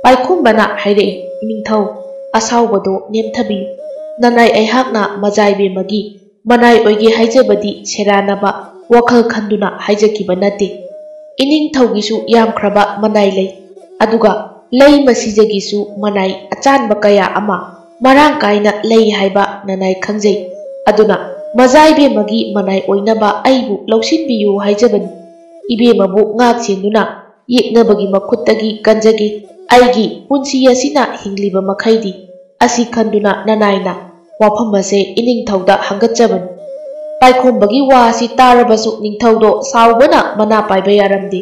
ꯄꯥꯏꯈꯣꯝꯕꯅ ꯍꯥꯏꯔꯛꯏ, "ꯅꯤꯡꯊꯧ, ꯑꯁꯥꯎꯕꯗꯣ ꯅꯦꯝꯊꯕꯤꯌꯨ꯫ ꯅꯅꯥꯏ ꯑꯩꯍꯥꯛꯅ ꯃꯖꯥꯏꯕꯦꯝꯃꯒꯤ ꯃꯅꯥꯏ ꯑꯣꯏꯒꯦ ꯍꯥꯏꯖꯕꯗꯤ ꯁꯦꯔꯥꯟꯅꯕ ꯋꯥꯈꯜ ꯈꯟꯗꯨꯅ ꯍꯥꯏꯖꯈꯤꯕ ꯅꯠꯇꯦ꯫ ꯏꯅꯤꯡꯊꯧꯒꯤꯁꯨ ꯌꯥꯝꯈ꯭ꯔꯕ ꯃꯅꯥꯏ ꯂꯩ꯫ ꯑꯗꯨꯒ ꯂꯩ ꯃꯁꯤꯗꯒꯤꯁꯨ ꯃꯅꯥꯏ ꯑꯆꯥꯟꯕ ꯀꯌꯥ ꯑꯃ ꯃꯔꯥꯡ ꯀꯥꯏꯅ ꯂꯩ ꯍꯥꯏꯕ ꯅꯅꯥꯏ ꯈꯪꯖꯩ꯫ ꯑꯗꯨꯅ ꯃꯖꯥꯏꯕꯦꯝꯃꯒꯤ ꯃꯅꯥꯏ ꯑꯣꯏꯅꯕ ꯑꯩꯕꯨ ꯂꯧꯁꯤꯟꯕꯤꯌꯨ ꯍꯥꯏꯖꯕꯅꯤ꯫" ꯏꯕꯦꯝꯃꯕꯨ ꯉꯥꯛ ꯁꯦꯟꯗꯨꯅ ꯌꯦꯛꯅꯕꯒꯤ ꯃꯈꯨꯠꯇꯒꯤ ꯀꯟꯖꯒꯦ꯫ ꯑꯩꯒꯤ ꯄꯨꯟꯁꯤ ꯑꯁꯤꯅ ꯍꯤꯡꯂꯤꯕ ꯃꯈꯩꯗꯤ ꯑꯁꯤ ꯈꯟꯗꯨꯅ ꯅꯅꯥꯏꯅ ꯋꯥꯐꯝ ꯑꯁꯦ ꯏꯅꯤꯡꯊꯧꯗ ꯍꯪꯒꯠꯆꯕꯅꯤ꯫ ꯄꯥꯏꯈꯣꯝꯕꯒꯤ ꯋꯥ ꯑꯁꯤ ꯇꯥꯔꯕꯁꯨ ꯅꯤꯡꯊꯧꯗꯣ ꯁꯥꯎꯕꯅ ꯃꯅꯥ ꯄꯥꯏꯕ ꯌꯥꯔꯝꯗꯦ꯫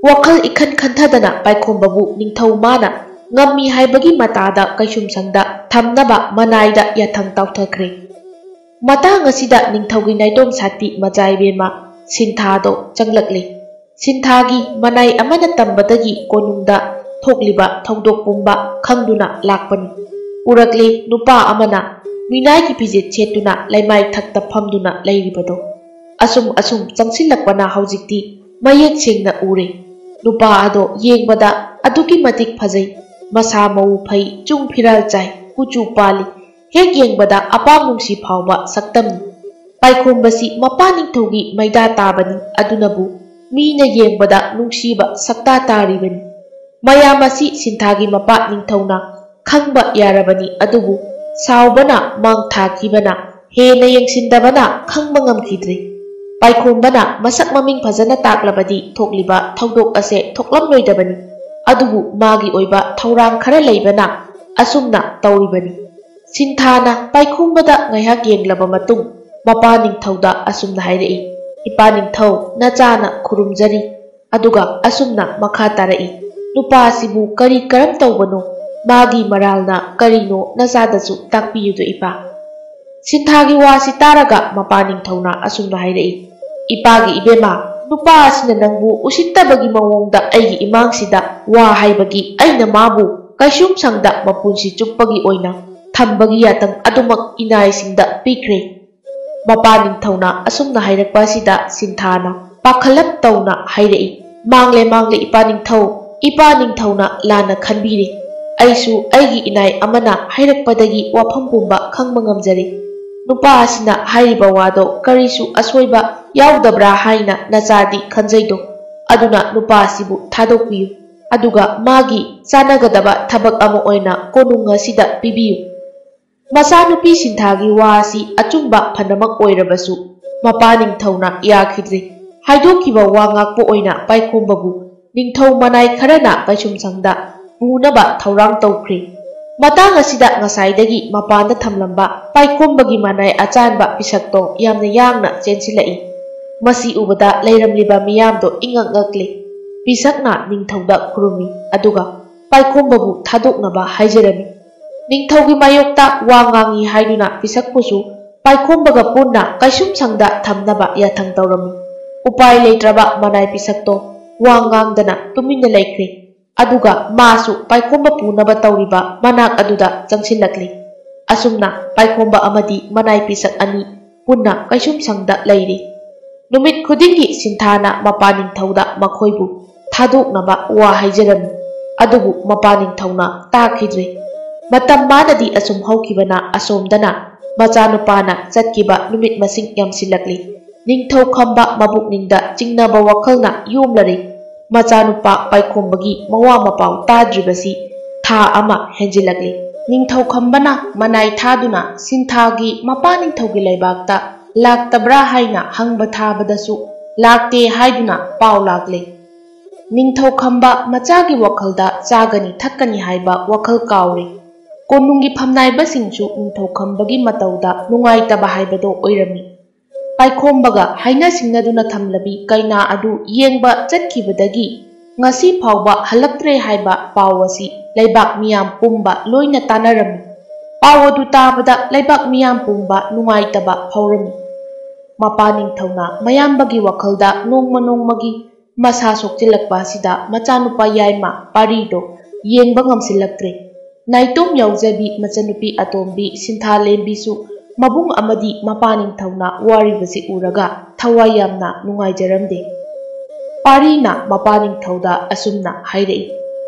ꯋꯥꯈꯜ ꯏꯈꯟ ꯈꯟꯊꯗꯅ ꯄꯥꯏꯈꯣꯝꯕꯕꯨ ꯅꯤꯡꯊꯧ ꯃꯥꯅ ꯉꯝꯃꯤ ꯍꯥꯏꯕꯒꯤ ꯃꯇꯥꯗ ꯀꯩꯁꯨꯝꯁꯪꯗ ꯊꯝꯅꯕ ꯃꯅꯥꯏꯗ ꯌꯥꯊꯪ ꯇꯥꯎꯊꯈ꯭ꯔꯦ꯫ ꯃꯇꯥꯡ ꯑꯁꯤꯗ ꯅꯤꯡꯊꯧꯒꯤ ꯅꯥꯏꯇꯣꯝ ꯁꯥꯠꯄꯤ ꯃꯆꯥ ꯏꯕꯦꯝꯃ ꯁꯤꯟꯊꯥꯗꯣ ꯆꯪꯂꯛꯂꯦ꯫ ꯁꯤꯟꯊꯥꯒꯤ ꯃꯅꯥꯏ ꯑꯃꯅ ꯇꯝꯕꯗꯒꯤ ꯀꯣꯅꯨꯡꯗ ꯊꯣꯛꯂꯤꯕ ꯊꯧꯗꯣꯛ ꯄꯨꯝꯕ ꯈꯪꯗꯨꯅ ꯂꯥꯛꯄꯅꯤ꯫ ꯎꯔꯛꯂꯦ, ꯅꯨꯄꯥ ꯑꯃꯅ ꯃꯤꯅꯥꯏꯒꯤ ꯐꯤꯖꯦꯠ ꯁꯦꯠꯇꯨꯅ ꯂꯩꯃꯥꯏ ꯊꯛꯇ ꯐꯝꯗꯨꯅ ꯂꯩꯔꯤꯕꯗꯣ꯫ ꯑꯁꯨꯝ ꯑꯁꯨꯝ ꯆꯪꯁꯤꯜꯂꯛꯄꯅ ꯍꯧꯖꯤꯛꯇꯤ ꯃꯌꯦꯛ ꯁꯦꯡꯅ ꯎꯔꯦ꯫ ꯅꯨꯄꯥ ꯑꯗꯣ ꯌꯦꯡꯕꯗ ꯑꯗꯨꯛꯀꯤ ꯃꯇꯤꯛ ꯐꯖꯩ꯫ ꯃꯁꯥ ꯃꯎ ꯐꯩ, ꯆꯨꯡ ꯐꯤꯔꯥꯜ ꯆꯥꯏ, ꯀꯨꯆꯨ ꯄꯥꯜꯂꯤ꯫ ꯍꯦꯛ ꯌꯦꯡꯕꯗ ꯑꯄꯥꯝ ꯅꯨꯡꯁꯤ ꯐꯥꯎꯕ ꯁꯛꯇꯝꯅꯤ꯫ ꯄꯥꯏꯈꯣꯝꯕꯁꯤ ꯃꯄꯥ ꯅꯤꯡꯊꯧꯒꯤ ꯃꯩꯗꯥ ꯇꯥꯕꯅꯤ, ꯑꯗꯨꯅꯕꯨ ꯃꯤꯅ ꯌꯦꯡꯕꯗ ꯅꯨꯡꯁꯤꯕ ꯁꯛꯇꯥ ꯇꯥꯔꯤꯕꯅꯤ꯫ ꯃꯌꯥꯝ ꯑꯁꯤ ꯁꯤꯟꯊꯥꯒꯤ ꯃꯄꯥ ꯅꯤꯡꯊꯧꯅ ꯈꯪꯕ ꯌꯥꯔꯕꯅꯤ, ꯑꯗꯨꯕꯨ ꯁꯥꯎꯕꯅ ꯃꯥꯡ ꯊꯥꯈꯤꯕꯅ ꯍꯦꯟꯅ ꯌꯦꯡꯁꯤꯟꯗꯕꯅ ꯈꯪꯕ ꯉꯝꯈꯤꯗ꯭ꯔꯦ꯫ ꯄꯥꯏꯈꯣꯝꯕꯅ ꯃꯁꯛ ꯃꯃꯤꯡ ꯐꯖꯅ ꯇꯥꯛꯂꯕꯗꯤ ꯊꯣꯛꯂꯤꯕ ꯊꯧꯗꯣꯛ ꯑꯁꯦ ꯊꯣꯛꯂꯝꯂꯣꯏꯗꯕꯅꯤ, ꯑꯗꯨꯕꯨ ꯃꯥꯒꯤ ꯑꯣꯏꯕ ꯊꯧꯔꯥꯡ ꯈꯔ ꯂꯩꯕꯅ ꯑꯁꯨꯝꯅ ꯇꯧꯔꯤꯕꯅꯤ꯫ ꯁꯤꯟꯊꯥꯅ ꯄꯥꯏꯈꯣꯝꯕꯗ ꯉꯥꯏꯍꯥꯛ ꯌꯦꯡꯂꯕ ꯃꯇꯨꯡ ꯃꯄꯥ ꯅꯤꯡꯊꯧꯗ ꯑꯁꯨꯝꯅ ꯍꯥꯏꯔꯛꯏ, "ꯏꯄꯥ ꯅꯤꯡꯊꯧ, ꯅꯆꯥꯅ ꯈꯨꯔꯨꯝꯖꯔꯤ"꯫ ꯑꯗꯨꯒ ꯑꯁꯨꯝꯅ ꯃꯈꯥ ꯇꯥꯔꯛꯏ, "ꯅꯨꯄꯥꯁꯤꯕꯨ ꯀꯔꯤ ꯀꯔꯝ ꯇꯧꯕꯅꯣ? ꯃꯥꯒꯤ ꯃꯔꯥꯜꯅ ꯀꯔꯤꯅꯣ? ꯅꯆꯥꯗꯁꯨ ꯇꯥꯛꯄꯤꯌꯨꯗꯣ ꯏꯄꯥ"꯫ ꯁꯤꯟꯊꯥꯒꯤ ꯋꯥꯁꯤ ꯇꯥꯔꯒ ꯃꯄꯥ ꯅꯤꯡꯊꯧꯅ ꯑꯁꯨꯝꯅ ꯍꯥꯏꯔꯛꯏ, "ꯏꯄꯥꯒꯤ ꯏꯕꯦꯝꯃ, ꯅꯨꯄꯥ ꯑꯁꯤꯅ ꯅꯪꯕꯨ ꯎꯁꯤꯠꯇꯕꯒꯤ ꯃꯑꯣꯡꯗ ꯑꯩꯒꯤ ꯏꯃꯥꯡꯁꯤꯗ ꯋꯥ ꯍꯥꯏꯕꯒꯤ ꯑꯩꯅ ꯃꯥꯕꯨ ꯀꯩꯁꯨꯝꯁꯪꯗ ꯃꯄꯨꯟꯁꯤ ꯆꯨꯞꯄꯒꯤ ꯑꯣꯏꯅ ꯊꯝꯕꯒꯤ ꯌꯥꯇꯪ ꯑꯗꯨꯃꯛ ꯏꯅꯥꯏꯁꯤꯡꯗ ꯄꯤꯈ꯭ꯔꯦ"꯫ ꯃꯄꯥ ꯅꯤꯡꯊꯧꯅ ꯑꯁꯨꯝꯅ ꯍꯥꯏꯔꯛꯄ ꯑꯁꯤꯗ ꯁꯤꯟꯊꯥꯅ ꯄꯥꯈꯠꯂꯞ ꯇꯧꯅ ꯍꯥꯏꯔꯛꯏ, "ꯃꯥꯡꯂꯦ, ꯃꯥꯡꯂꯦ, ꯏꯄꯥ ꯅꯤꯡꯊꯧ, ꯏꯄꯥ ꯅꯤꯡꯊꯧꯅ ꯂꯥꯟꯅ ꯈꯟꯕꯤꯔꯦ꯫ ꯑꯩꯁꯨ ꯑꯩꯒꯤ ꯏꯅꯥꯏ ꯑꯃꯅ ꯍꯥꯏꯔꯛꯄꯗꯒꯤ ꯋꯥꯐꯝ ꯄꯨꯝꯕ ꯈꯪꯕ ꯉꯝꯖꯔꯦ꯫ ꯅꯨꯄꯥ ꯑꯁꯤꯅ ꯍꯥꯏꯔꯤꯕ ꯋꯥꯗꯣ ꯀꯔꯤꯁꯨ ꯑꯁꯣꯏꯕ ꯌꯥꯎꯗꯕ꯭ꯔꯥ ꯍꯥꯏꯅ ꯅꯆꯥꯗꯤ ꯈꯟꯖꯩꯗꯣ꯫ ꯑꯗꯨꯅ ꯅꯨꯄꯥ ꯑꯁꯤꯕꯨ ꯊꯥꯗꯣꯛꯄꯤꯌꯨ, ꯑꯗꯨꯒ ꯃꯥꯒꯤ ꯆꯥꯟꯅꯒꯗꯕ ꯊꯕꯛ ꯑꯃ ꯑꯣꯏꯅ ꯀꯣꯅꯨꯡ ꯑꯁꯤꯗ ꯄꯤꯕꯤꯌꯨ"꯫ ꯃꯆꯥꯅꯨꯄꯤ ꯁꯤꯟꯊꯥꯒꯤ ꯋꯥ ꯑꯁꯤ ꯑꯆꯨꯝꯕ ꯐꯅꯃꯛ ꯑꯣꯏꯔꯕꯁꯨ, ꯃꯄꯥ ꯅꯤꯡꯊꯧꯅ ꯌꯥꯈꯤꯗ꯭ꯔꯦ꯫ ꯍꯥꯏꯗꯣꯛꯈꯤꯕ ꯋꯥ ꯉꯥꯛꯄ ꯑꯣꯏꯅ ꯄꯥꯏꯈꯣꯝꯕꯕꯨ ꯅꯤꯡꯊꯧ ꯃꯅꯥꯏ ꯈꯔꯅ ꯀꯩꯁꯨꯝꯁꯪꯗ ꯄꯨꯅꯕ ꯊꯧꯔꯥꯡ ꯇꯧꯈ꯭ꯔꯦ꯫ ꯃꯇꯥꯡ ꯑꯁꯤꯗ ꯉꯁꯥꯏꯗꯒꯤ ꯃꯄꯥꯟꯗ ꯊꯝꯂꯝꯕ ꯄꯥꯏꯈꯣꯝꯕꯒꯤ ꯃꯅꯥꯏ ꯑꯆꯥꯟꯕ ꯄꯤꯁꯛꯇꯣ ꯌꯥꯝꯅ ꯌꯥꯡꯅ ꯆꯦꯟꯁꯤꯜꯂꯛꯏ꯫ ꯃꯁꯤ ꯎꯕꯗ ꯂꯩꯔꯝꯂꯤꯕ ꯃꯤꯌꯥꯝꯗꯣ ꯏꯉꯛ ꯉꯛꯂꯤ꯫ ꯄꯤꯁꯛꯅ ꯅꯤꯡꯊꯧꯗ ꯈꯨꯔꯨꯝꯃꯤ, ꯑꯗꯨꯒ ꯄꯥꯏꯈꯣꯝꯕꯕꯨ ꯊꯥꯗꯣꯛꯅꯕ ꯍꯥꯏꯖꯔꯝꯃꯤ꯫ ꯅꯤꯡꯊꯧꯒꯤ ꯃꯥꯌꯣꯛꯇ ꯋꯥ ꯉꯥꯡꯏ ꯍꯥꯏꯗꯨꯅ ꯄꯤꯁꯛꯄꯨꯁꯨ ꯄꯥꯏꯈꯣꯝꯕꯒ ꯄꯨꯟꯅ ꯀꯩꯁꯨꯝꯁꯪꯗ ꯊꯝꯅꯕ ꯌꯥꯊꯪ ꯇꯧꯔꯝꯃꯤ꯫ ꯎꯄꯥꯏ ꯂꯩꯇ꯭ꯔꯕ ꯃꯅꯥꯏ ꯄꯤꯁꯛꯇꯣ ꯋꯥ ꯉꯥꯡꯗꯅ ꯇꯨꯃꯤꯟꯅ ꯂꯩꯈ꯭ꯔꯦ꯫ ꯑꯗꯨꯒ ꯃꯥꯁꯨ ꯄꯥꯏꯈꯣꯝꯕ ꯄꯨꯅꯕ ꯇꯧꯔꯤꯕ ꯃꯅꯥꯛ ꯑꯗꯨꯗ ꯆꯪꯁꯤꯜꯂꯛꯂꯤ꯫ ꯑꯁꯨꯝꯅ ꯄꯥꯏꯈꯣꯝꯕ ꯑꯃꯗꯤ ꯃꯅꯥꯏ ꯄꯤꯁꯛ ꯑꯅꯤ ꯄꯨꯟꯅ ꯀꯩꯁꯨꯝꯁꯪꯗ ꯂꯩꯔꯤ꯫ ꯅꯨꯃꯤꯠ ꯈꯨꯗꯤꯡꯒꯤ ꯁꯤꯟꯊꯥꯅ ꯃꯄꯥ ꯅꯤꯡꯊꯧꯗ ꯃꯈꯣꯏꯕꯨ ꯊꯥꯗꯣꯛꯅꯕ ꯋꯥ ꯍꯥꯏꯖꯔꯝꯃꯤ꯫ ꯑꯗꯨꯕꯨ ꯃꯄꯥ ꯅꯤꯡꯊꯧꯅ ꯇꯥꯈꯤꯗ꯭ꯔꯦ꯫ ꯃꯇꯝ ꯃꯥꯅꯗꯤ ꯑꯁꯨꯝ ꯍꯧꯈꯤꯕꯅ ꯑꯁꯣꯝꯗꯅ ꯃꯆꯥꯅꯨꯄꯥꯅ ꯆꯠꯈꯤꯕ ꯅꯨꯃꯤꯠ ꯃꯁꯤꯡ ꯌꯥꯝꯁꯤꯜꯂꯛꯂꯤ꯫ ꯅꯤꯡꯊꯧ ꯈꯝꯕ ꯃꯕꯨꯛꯅꯤꯡꯗ ꯆꯤꯡꯅꯕ ꯋꯥꯈꯜꯅ ꯌꯣꯝꯂꯔꯦ꯫ ꯃꯆꯥꯅꯨꯄꯥ ꯄꯥꯏꯈꯣꯝꯕꯒꯤ ꯃꯋꯥ ꯃꯄꯥꯎ ꯇꯥꯗ꯭ꯔꯤꯕꯁꯤ ꯊꯥ ꯑꯃ ꯍꯦꯟꯖꯤꯜꯂꯛꯂꯤ꯫ ꯅꯤꯡꯊꯧ ꯈꯝꯕꯅ ꯃꯅꯥꯏ ꯊꯥꯗꯨꯅ ꯁꯤꯟꯊꯥꯒꯤ ꯃꯄꯥ ꯅꯤꯡꯊꯧꯒꯤ ꯂꯩꯕꯥꯛꯇ ꯂꯥꯛꯇꯕ꯭ꯔꯥ ꯍꯥꯏꯅ ꯍꯪꯕ ꯊꯥꯕꯗꯁꯨ ꯂꯥꯛꯇꯦ ꯍꯥꯏꯗꯨꯅ ꯄꯥꯎ ꯂꯥꯛꯂꯦ꯫ ꯅꯤꯡꯊꯧ ꯈꯝꯕ ꯃꯆꯥꯒꯤ ꯋꯥꯈꯜꯗ ꯆꯥꯒꯅꯤ ꯊꯛꯀꯅꯤ ꯍꯥꯏꯕ ꯋꯥꯈꯜ ꯀꯥꯎꯔꯦ꯫ ꯀꯣꯅꯨꯡꯒꯤ ꯐꯝꯅꯥꯏꯕꯁꯤꯡꯁꯨ ꯅꯤꯡꯊꯧ ꯈꯝꯕꯒꯤ ꯃꯇꯧꯗ ꯅꯨꯡꯉꯥꯏꯇꯕ ꯍꯥꯏꯕꯗꯣ ꯑꯣꯏꯔꯝꯃꯤ꯫ ꯄꯥꯏꯈꯣꯝꯕꯒ ꯍꯥꯏꯅ ꯁꯤꯡꯅꯗꯨꯅ ꯊꯝꯂꯕꯤ ꯀꯩꯅꯥ ꯑꯗꯨ ꯌꯦꯡꯕ ꯆꯠꯈꯤꯕꯗꯒꯤ ꯉꯁꯤ ꯐꯥꯎꯕ ꯍꯜꯂꯛꯇ꯭ꯔꯦ ꯍꯥꯏꯕ ꯄꯥꯎ ꯑꯁꯤ ꯂꯩꯕꯥꯛ ꯃꯤꯌꯥꯝ ꯄꯨꯝꯕ ꯂꯣꯏꯅ ꯇꯥꯅꯔꯝꯃꯤ꯫ ꯄꯥꯎ ꯑꯗꯨ ꯇꯥꯕꯗ ꯂꯩꯕꯥꯛ ꯃꯤꯌꯥꯝ ꯄꯨꯝꯕ ꯅꯨꯡꯉꯥꯏꯇꯕ ꯐꯥꯎꯔꯝꯃꯤ꯫ ꯃꯄꯥ ꯅꯤꯡꯊꯧꯅ ꯃꯌꯥꯝꯕꯒꯤ ꯋꯥꯈꯜꯗ ꯅꯣꯡꯃ ꯅꯣꯡꯃꯒꯤ ꯃꯁꯥ ꯁꯣꯛꯆꯤꯜꯂꯛꯄ ꯑꯁꯤꯗ ꯃꯆꯥꯅꯨꯄꯥ ꯌꯥꯏꯃ ꯄꯥꯔꯤꯗꯣ ꯌꯦꯡꯕ ꯉꯝꯁꯤꯜꯂꯛꯇ꯭ꯔꯦ꯫ ꯅꯥꯏꯇꯣꯝ ꯌꯥꯎꯖꯕꯤ ꯃꯆꯟꯅꯨꯄꯤ ꯑꯇꯣꯝꯕꯤ ꯁꯤꯟꯊꯥꯂꯦꯝꯕꯤꯁꯨ ꯃꯕꯨꯡ ꯑꯃꯗꯤ ꯃꯄꯥ ꯅꯤꯡꯊꯧꯅ ꯋꯥꯔꯤꯕꯁꯤ ꯎꯔꯒ ꯊꯋꯥꯏ ꯌꯥꯝꯅ ꯅꯨꯡꯉꯥꯏꯖꯔꯝꯗꯦ꯫ ꯄꯥꯔꯤꯅ ꯃꯄꯥ ꯅꯤꯡꯊꯧꯗ ꯑꯁꯨꯝꯅ ꯍꯥꯏꯔꯛꯏ,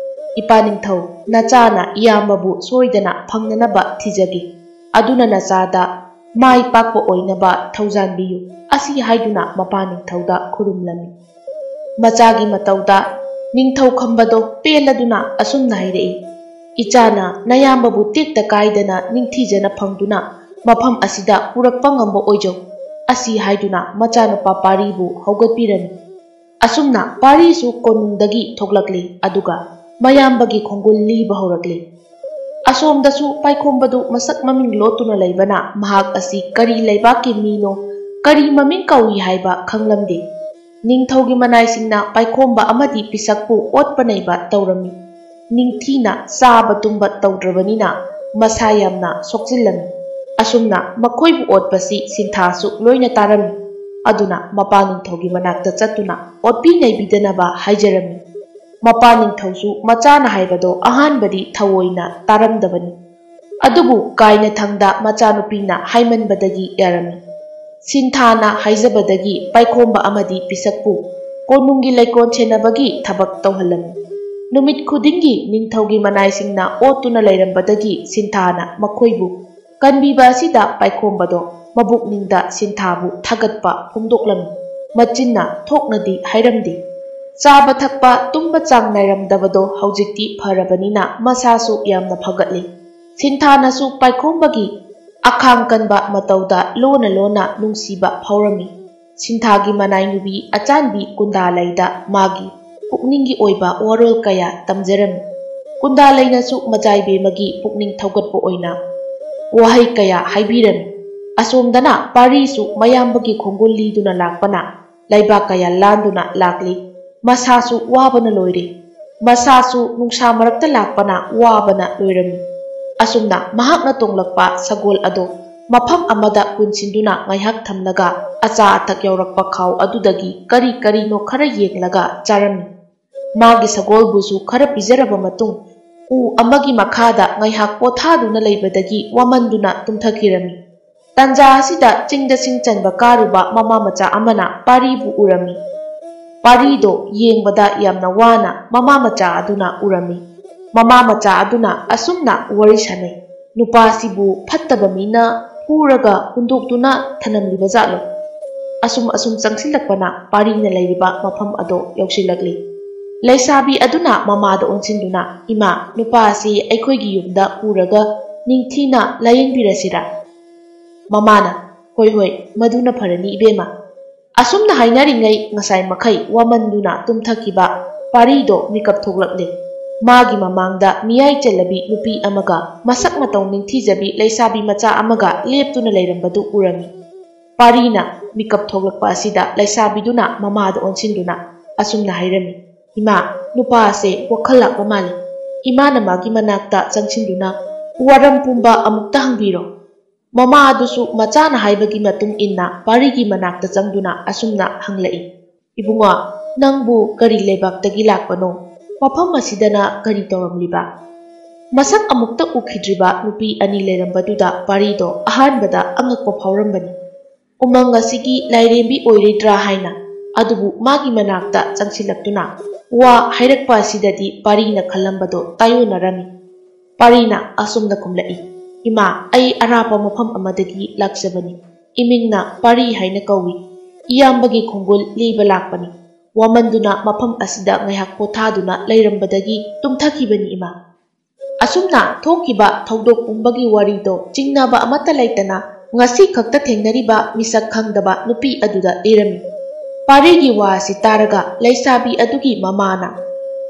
"ꯏꯄꯥ ꯅꯤꯡꯊꯧ, ꯅꯆꯥꯅ ꯏꯌꯥꯝꯕꯕꯨ ꯁꯣꯏꯗꯅ ꯐꯪꯅꯅꯕ ꯊꯤꯖꯒꯦ꯫ ꯑꯗꯨꯅ ꯅꯆꯥꯗ ꯃꯥꯏ ꯄꯥꯛꯄ ꯑꯣꯏꯅꯕ ꯊꯧꯖꯥꯟꯕꯤꯌꯨ" ꯑꯁꯤ ꯍꯥꯏꯗꯨꯅ ꯃꯄꯥ ꯅꯤꯡꯊꯧꯗ ꯈꯨꯔꯨꯝꯂꯝꯃꯤ꯫ ꯃꯆꯥꯒꯤ ꯃꯇꯧꯗ ꯅꯤꯡꯊꯧ ꯈꯝꯕꯗꯣ ꯄꯦꯜꯂꯗꯨꯅ ꯑꯁꯨꯝꯅ ꯍꯥꯏꯔꯛꯏ, "ꯏꯆꯥꯅ ꯅꯌꯥꯝꯕꯕꯨ ꯇꯦꯛꯇ ꯀꯥꯏꯗꯅ ꯅꯤꯡꯊꯤꯖꯅ ꯐꯪꯗꯨꯅ ꯃꯐꯝ ꯑꯁꯤꯗ ꯄꯨꯔꯛꯄ ꯉꯝꯕ ꯑꯣꯏꯖꯧ꯫ ꯁꯤ ꯍꯥꯏꯗꯨꯅ ꯃꯆꯥꯅꯨꯄꯥ ꯄꯥꯔꯤꯕꯨ ꯍꯧꯒꯠꯄꯤꯔꯝꯃꯤ꯫ ꯑꯁꯨꯝꯅ ꯄꯥꯔꯤꯁꯨ ꯀꯣꯅꯨꯡꯗꯒꯤ ꯊꯣꯛꯂꯛꯂꯤ, ꯑꯗꯨꯒ ꯃꯌꯥꯝꯕꯒꯤ ꯈꯣꯡꯒꯨꯜ ꯂꯤꯕ ꯍꯧꯔꯛꯂꯤ꯫ ꯑꯁꯣꯝꯗꯁꯨ ꯄꯥꯏꯈꯣꯝꯕꯗꯨ ꯃꯁꯛ ꯃꯃꯤꯡ ꯂꯣꯠꯇꯨꯅ ꯂꯩꯕꯅ ꯃꯍꯥꯛ ꯑꯁꯤ ꯀꯔꯤ ꯂꯩꯕꯥꯛꯀꯤ ꯃꯤꯅꯣ, ꯀꯔꯤ ꯃꯃꯤꯡ ꯀꯧꯏ ꯍꯥꯏꯕ ꯈꯪꯂꯝꯗꯦ꯫ ꯅꯤꯡꯊꯧꯒꯤ ꯃꯅꯥꯏꯁꯤꯡꯅ ꯄꯥꯏꯈꯣꯝꯕ ꯑꯃꯗꯤ ꯄꯤꯁꯛꯄꯨ ꯑꯣꯠꯄ ꯅꯩꯕ ꯇꯧꯔꯝꯃꯤ꯫ ꯅꯤꯡꯊꯤꯅ ꯆꯥꯕ ꯇꯨꯝꯕ ꯇꯧꯗ꯭ꯔꯕꯅꯤꯅ ꯃꯁꯥ ꯌꯥꯝꯅ ꯁꯣꯛꯆꯤꯜꯂꯝꯃꯤ꯫ ꯑꯁꯨꯝꯅ ꯃꯈꯣꯏꯕꯨ ꯑꯣꯠꯄꯁꯤ ꯁꯤꯟꯊꯥꯁꯨ ꯂꯣꯏꯅ ꯇꯥꯔꯝꯃꯤ꯫ ꯑꯗꯨꯅ ꯃꯄꯥ ꯅꯤꯡꯊꯧꯒꯤ ꯃꯅꯥꯛꯇ ꯆꯠꯇꯨꯅ ꯑꯣꯠꯄꯤ ꯅꯩꯕꯤꯗꯅꯕ ꯍꯥꯏꯖꯔꯝꯃꯤ꯫ ꯃꯄꯥ ꯅꯤꯡꯊꯧꯁꯨ ꯃꯆꯥꯅ ꯍꯥꯏꯕꯗꯣ ꯑꯍꯥꯟꯕꯗꯤ ꯊꯑꯣꯏꯅ ꯇꯥꯔꯝꯗꯕꯅꯤ꯫ ꯑꯗꯨꯕꯨ ꯀꯥꯏꯅꯊꯪꯗ ꯃꯆꯥꯅꯨꯄꯤꯅ ꯍꯥꯏꯃꯟꯕꯗꯒꯤ ꯌꯥꯔꯝꯃꯤ꯫ ꯁꯤꯟꯊꯥꯅ ꯍꯥꯏꯖꯕꯗꯒꯤ ꯄꯥꯏꯈꯣꯝꯕ ꯑꯃꯗꯤ ꯄꯤꯁꯛꯄꯨ ꯀꯣꯅꯨꯡꯒꯤ ꯂꯩꯀꯣꯜ ꯁꯦꯟꯅꯕꯒꯤ ꯊꯕꯛ ꯇꯧꯍꯜꯂꯝꯃꯤ꯫ ꯅꯨꯃꯤꯠ ꯈꯨꯗꯤꯡꯒꯤ ꯅꯤꯡꯊꯧꯒꯤ ꯃꯅꯥꯏꯁꯤꯡꯅ ꯑꯣꯠꯇꯨꯅ ꯂꯩꯔꯝꯕꯗꯒꯤ ꯁꯤꯟꯊꯥꯅ ꯃꯈꯣꯏꯕꯨ ꯀꯟꯕꯤꯕ ꯑꯁꯤꯗ ꯄꯥꯏꯈꯣꯝꯕꯗꯣ ꯃꯕꯨꯛꯅꯤꯡꯗ ꯁꯤꯟꯊꯥꯕꯨ ꯊꯥꯒꯠꯄ ꯐꯣꯡꯗꯣꯛꯂꯝꯃꯤ꯫ ꯃꯆꯤꯟꯅ ꯊꯣꯛꯅꯗꯤ ꯍꯥꯏꯔꯝꯗꯦ꯫ ꯆꯥꯕ ꯊꯛꯄ ꯇꯨꯝꯕ ꯆꯥꯡ ꯅꯥꯏꯔꯝꯗꯕꯗꯣ ꯍꯧꯖꯤꯛꯇꯤ ꯐꯔꯕꯅꯤꯅ ꯃꯁꯥꯁꯨ ꯌꯥꯝꯅ ꯐꯒꯠꯂꯤ꯫ ꯁꯤꯟꯊꯥꯅꯁꯨ ꯄꯥꯏꯈꯣꯝꯕꯒꯤ ꯑꯈꯥꯡ ꯀꯟꯕ ꯃꯇꯧꯗ ꯂꯣꯟꯅ ꯂꯣꯟꯅ ꯅꯨꯡꯁꯤꯕ ꯐꯥꯎꯔꯝꯃꯤ꯫ ꯁꯤꯟꯊꯥꯒꯤ ꯃꯅꯥꯏ ꯅꯨꯄꯤ ꯑꯆꯥꯟꯕꯤ ꯀꯨꯟꯗꯥꯂꯩꯗ ꯃꯥꯒꯤ ꯄꯨꯛꯅꯤꯡꯒꯤ ꯑꯣꯏꯕ ꯋꯥꯔꯣꯜ ꯀꯌꯥ ꯇꯝꯖꯔꯝꯃꯤ꯫ ꯀꯨꯟꯗꯥꯂꯩꯅꯁꯨ ꯃꯆꯥꯏꯕꯦꯝꯃꯒꯤ ꯄꯨꯛꯅꯤꯡ ꯊꯧꯒꯠꯄ ꯑꯣꯏꯅ ꯋꯥꯍꯩ ꯀꯌꯥ ꯍꯥꯏꯕꯤꯔꯝꯃꯤ꯫ ꯑꯁꯣꯝꯗꯅ ꯄꯥꯔꯤꯁꯨ ꯃꯌꯥꯝꯕꯒꯤ ꯈꯣꯡꯒꯨꯜ ꯂꯤꯗꯨꯅ ꯂꯥꯛꯄꯅ ꯂꯩꯕꯥꯛ ꯀꯌꯥ ꯂꯥꯟꯗꯨꯅ ꯂꯥꯛꯂꯤ꯫ ꯃꯁꯥꯁꯨ ꯋꯥꯕꯅ ꯂꯣꯏꯔꯦ꯫ ꯃꯁꯥꯁꯨ ꯅꯨꯡꯁꯥ ꯃꯔꯛꯇ ꯂꯥꯛꯄꯅ ꯋꯥꯕꯅ ꯂꯣꯏꯔꯝꯃꯤ꯫ ꯑꯁꯨꯝꯅ ꯃꯍꯥꯛꯅ ꯇꯣꯡꯂꯛꯄ ꯁꯒꯣꯜ ꯑꯗꯣ ꯃꯐꯝ ꯑꯃꯗ ꯄꯨꯟꯁꯤꯟꯗꯨꯅ ꯉꯥꯏꯍꯥꯛ ꯊꯝꯂꯒ ꯑꯆꯥ ꯑꯊꯛ ꯌꯥꯎꯔꯛꯄ ꯈꯥꯎ ꯑꯗꯨꯗꯒꯤ ꯀꯔꯤ ꯀꯔꯤꯅꯣ ꯈꯔ ꯌꯦꯡꯂꯒ ꯆꯥꯔꯝꯃꯤ꯫ ꯃꯥꯒꯤ ꯁꯒꯣꯜꯕꯨꯁꯨ ꯈꯔ ꯄꯤꯖꯔꯕ ꯃꯇꯨꯡ ꯎ ꯑꯃꯒꯤ ꯃꯈꯥꯗ ꯉꯥꯏꯍꯥꯛ ꯄꯣꯊꯥꯗꯨꯅ ꯂꯩꯕꯗꯒꯤ ꯋꯥꯃꯟꯗꯨꯅ ꯇꯨꯝꯊꯈꯤꯔꯝꯃꯤ꯫ ꯇꯥꯟꯖꯥ ꯑꯁꯤꯗ ꯆꯤꯡꯗ ꯁꯤꯡ ꯆꯟꯕ ꯀꯥꯔꯨꯕ ꯃꯃꯥ ꯃꯆꯥ ꯑꯃꯅ ꯄꯥꯔꯤꯕꯨ ꯎꯔꯝꯃꯤ꯫ ꯄꯥꯔꯤꯗꯣ ꯌꯦꯡꯕꯗ ꯌꯥꯝꯅ ꯋꯥꯅ ꯃꯃꯥ ꯃꯆꯥ ꯑꯗꯨꯅ ꯎꯔꯝꯃꯤ꯫ ꯃꯃꯥ ꯃꯆꯥ ꯑꯗꯨꯅ ꯑꯁꯨꯝꯅ ꯋꯥꯔꯤ ꯁꯥꯅꯩ, "ꯅꯨꯄꯥꯁꯤꯕꯨ ꯐꯠꯇꯕ ꯃꯤꯅ ꯐꯨꯔꯒ ꯍꯨꯟꯗꯣꯛꯇꯨꯅ ꯊꯅꯝꯂꯤꯕ ꯖꯥꯠꯂꯣ?" ꯑꯁꯨꯝ ꯑꯁꯨꯝ ꯆꯪꯁꯤꯜꯂꯛꯄꯅ ꯄꯥꯔꯤꯅ ꯂꯩꯔꯤꯕ ꯃꯐꯝ ꯑꯗꯣ ꯌꯧꯁꯤꯜꯂꯛꯂꯤ꯫ ꯂꯩꯁꯥꯕꯤ ꯑꯗꯨꯅ ꯃꯃꯥꯗ ꯑꯣꯟꯁꯤꯟꯗꯨꯅ, "ꯏꯃꯥ, ꯅꯨꯄꯥ ꯑꯁꯤ ꯑꯩꯈꯣꯏꯒꯤ ꯌꯨꯝꯗ ꯄꯨꯔꯒ ꯅꯤꯡꯊꯤꯅ ꯂꯥꯌꯦꯡꯕꯤꯔꯁꯤꯔꯥ?" ꯃꯃꯥꯅ, "ꯍꯣꯏ, ꯍꯣꯏ, ꯃꯗꯨꯅ ꯐꯔꯅꯤ, ꯏꯕꯦꯝꯃ꯫" ꯑꯁꯨꯝꯅ ꯍꯥꯏꯅꯔꯤꯉꯩ, ꯉꯁꯥꯏ ꯃꯈꯩ ꯋꯥꯃꯟꯗꯨꯅ ꯇꯨꯝꯊꯈꯤꯕ ꯄꯥꯔꯤꯗꯣ ꯃꯤꯀꯞ ꯊꯣꯛꯂꯛꯂꯦ꯫ ꯃꯥꯒꯤ ꯃꯃꯥꯡꯗ ꯃꯤꯌꯥꯏ ꯆꯜꯂꯕꯤ ꯅꯨꯄꯤ ꯑꯃꯒ ꯃꯁꯛ ꯃꯇꯧ ꯅꯤꯡꯊꯤꯖꯕꯤ ꯂꯩꯁꯥꯕꯤ ꯃꯆꯥ ꯑꯃꯒ ꯂꯦꯞꯇꯨꯅ ꯂꯩꯔꯝꯕꯗꯨ ꯎꯔꯝꯃꯤ꯫ ꯄꯥꯔꯤꯅ ꯃꯤꯀꯞ ꯊꯣꯛꯂꯛꯄ ꯑꯁꯤꯗ ꯂꯩꯁꯥꯕꯤꯗꯨꯅ ꯃꯃꯥꯗ ꯑꯣꯟꯁꯤꯟꯗꯨꯅ ꯑꯁꯨꯝꯅ ꯍꯥꯏꯔꯝꯃꯤ, "ꯏꯃꯥ, ꯅꯨꯄꯥ ꯑꯁꯦ ꯋꯥꯈꯜ ꯂꯥꯛꯄ ꯃꯥꯜꯂꯤ꯫" ꯏꯃꯥꯅ ꯃꯥꯒꯤ ꯃꯅꯥꯛꯇ ꯆꯪꯁꯤꯟꯗꯨꯅ, "ꯋꯥꯔꯝ ꯄꯨꯝꯕ ꯑꯃꯨꯛꯇ ꯍꯪꯕꯤꯔꯣ꯫" ꯃꯃꯥ ꯑꯗꯨꯁꯨ ꯃꯆꯥꯅ ꯍꯥꯏꯕꯒꯤ ꯃꯇꯨꯡ ꯏꯟꯅ ꯄꯥꯔꯤꯒꯤ ꯃꯅꯥꯛꯇ ꯆꯪꯗꯨꯅ ꯑꯁꯨꯝꯅ ꯍꯪꯂꯛꯏ, "ꯏꯕꯨꯡꯉꯣ, ꯅꯪꯕꯨ ꯀꯔꯤ ꯂꯩꯕꯥꯛꯇꯒꯤ ꯂꯥꯛꯄꯅꯣ? ꯃꯐꯝ ꯑꯁꯤꯗꯅ ꯀꯔꯤ ꯇꯧꯔꯝꯂꯤꯕ?" ꯃꯁꯛ ꯑꯃꯨꯛꯇ ꯎꯈꯤꯗ꯭ꯔꯤꯕ ꯅꯨꯄꯤ ꯑꯅꯤ ꯂꯩꯔꯝꯕꯗꯨꯗ ꯄꯥꯔꯤꯗꯣ ꯑꯍꯥꯟꯕꯗ ꯑꯉꯛꯄ ꯐꯥꯎꯔꯝꯕꯅꯤ꯫ ꯎꯃꯪ ꯑꯁꯤꯒꯤ ꯂꯥꯏꯔꯦꯝꯕꯤ ꯑꯣꯏꯔꯣꯏꯗ꯭ꯔꯥ ꯍꯥꯏꯅ꯫ ꯑꯗꯨꯕꯨ ꯃꯥꯒꯤ ꯃꯅꯥꯛꯇ ꯆꯪꯁꯤꯜꯂꯛꯇꯨꯅ ꯋꯥ ꯍꯥꯏꯔꯛꯄ ꯑꯁꯤꯗꯗꯤ ꯄꯥꯔꯤꯅ ꯈꯜꯂꯝꯕꯗꯣ ꯇꯥꯏꯌꯣꯟꯅꯔꯝꯃꯤ꯫ ꯄꯥꯔꯤꯅ ꯑꯁꯨꯝꯅ ꯈꯨꯝꯂꯛꯏ, "ꯏꯃꯥ, ꯑꯩ ꯑꯔꯥꯞꯄ ꯃꯐꯝ ꯑꯃꯗꯒꯤ ꯂꯥꯛꯆꯕꯅꯤ꯫ ꯏꯃꯤꯡꯅ ꯄꯥꯔꯤ ꯍꯥꯏꯅ ꯀꯧꯏ꯫ ꯏꯌꯥꯝꯕꯒꯤ ꯈꯣꯡꯒꯨꯜ ꯂꯤꯕ ꯂꯥꯛꯄꯅꯤ꯫ ꯋꯥꯃꯟꯗꯨꯅ ꯃꯐꯝ ꯑꯁꯤꯗ ꯉꯥꯏꯍꯥꯛ ꯄꯣꯊꯥꯗꯨꯅ ꯂꯩꯔꯝꯕꯗꯒꯤ ꯇꯨꯝꯊꯈꯤꯕꯅꯤ, ꯏꯃꯥ꯫" ꯑꯁꯨꯝꯅ ꯊꯣꯛꯈꯤꯕ ꯊꯧꯗꯣꯛ ꯄꯨꯝꯕꯒꯤ ꯋꯥꯔꯤꯗꯣ ꯆꯤꯡꯅꯕ ꯑꯃꯠꯇ ꯂꯩꯇꯅ ꯉꯁꯤ ꯈꯛꯇ ꯊꯦꯡꯅꯔꯤꯕ ꯃꯤꯁꯛ ꯈꯪꯗꯕ ꯅꯨꯄꯤ ꯑꯗꯨꯗ ꯂꯤꯔꯝꯃꯤ꯫ ꯄꯥꯔꯤꯒꯤ ꯋꯥ ꯑꯁꯤ ꯇꯥꯔꯒ ꯂꯩꯁꯥꯕꯤ ꯑꯗꯨꯒꯤ ꯃꯃꯥꯅ,